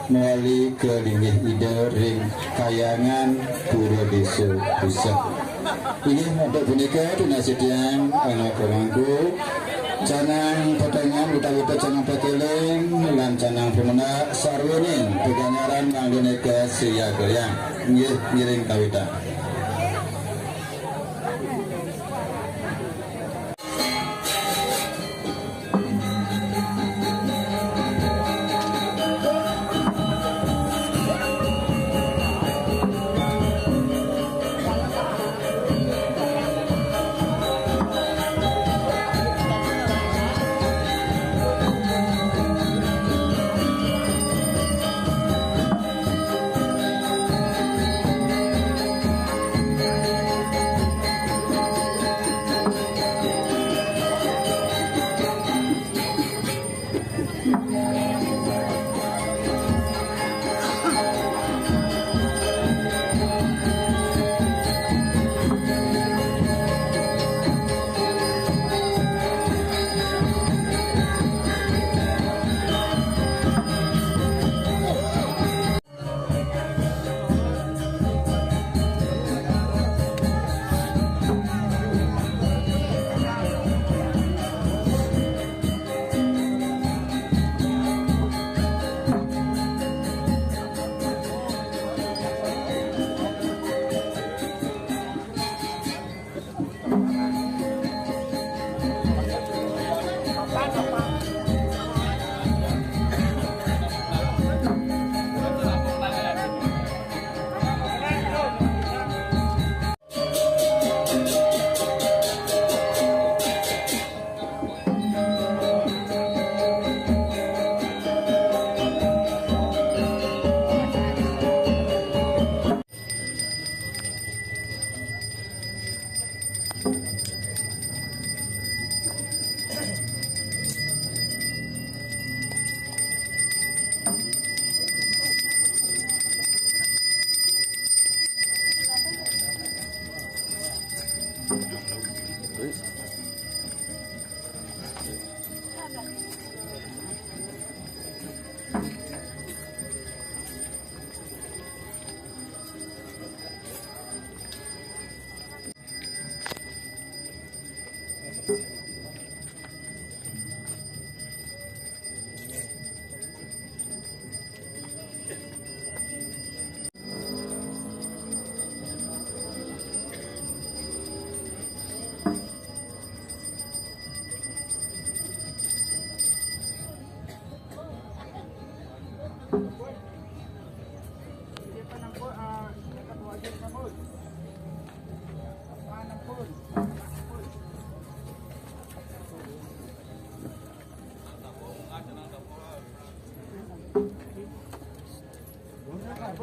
mawali ka linggih Ida ring Kahyangan Pura Désa Puseh. Inggih, antuk punika tunas titiang anak pamangku, canang petengan utawi canang pekeling, lan canang pemendak sarwaning paganjaran mangdané kasiagayang. Inggih, ngiring kawitan.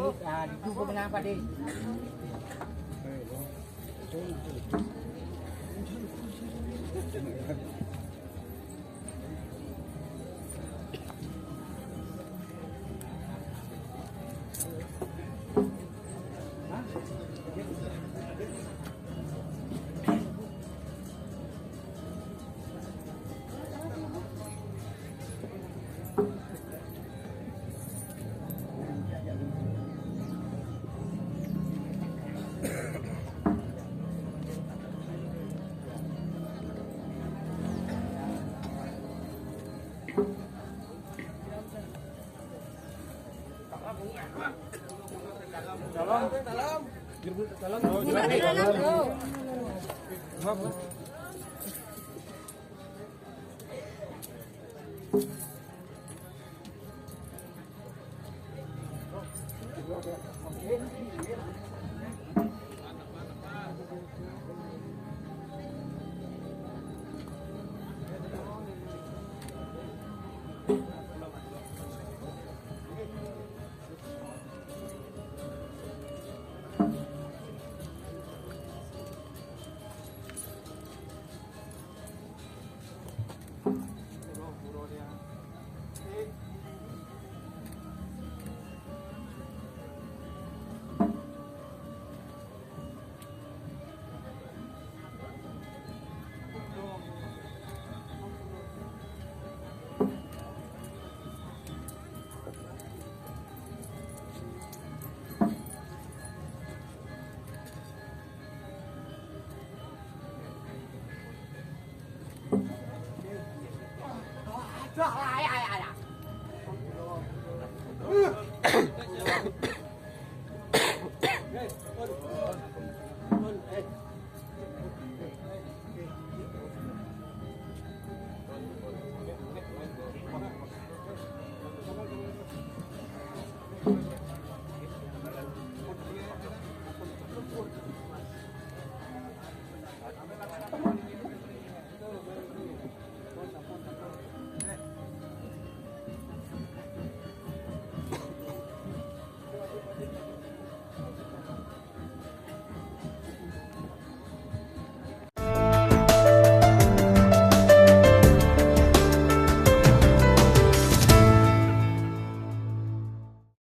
Ah, itu kenapa, Dek?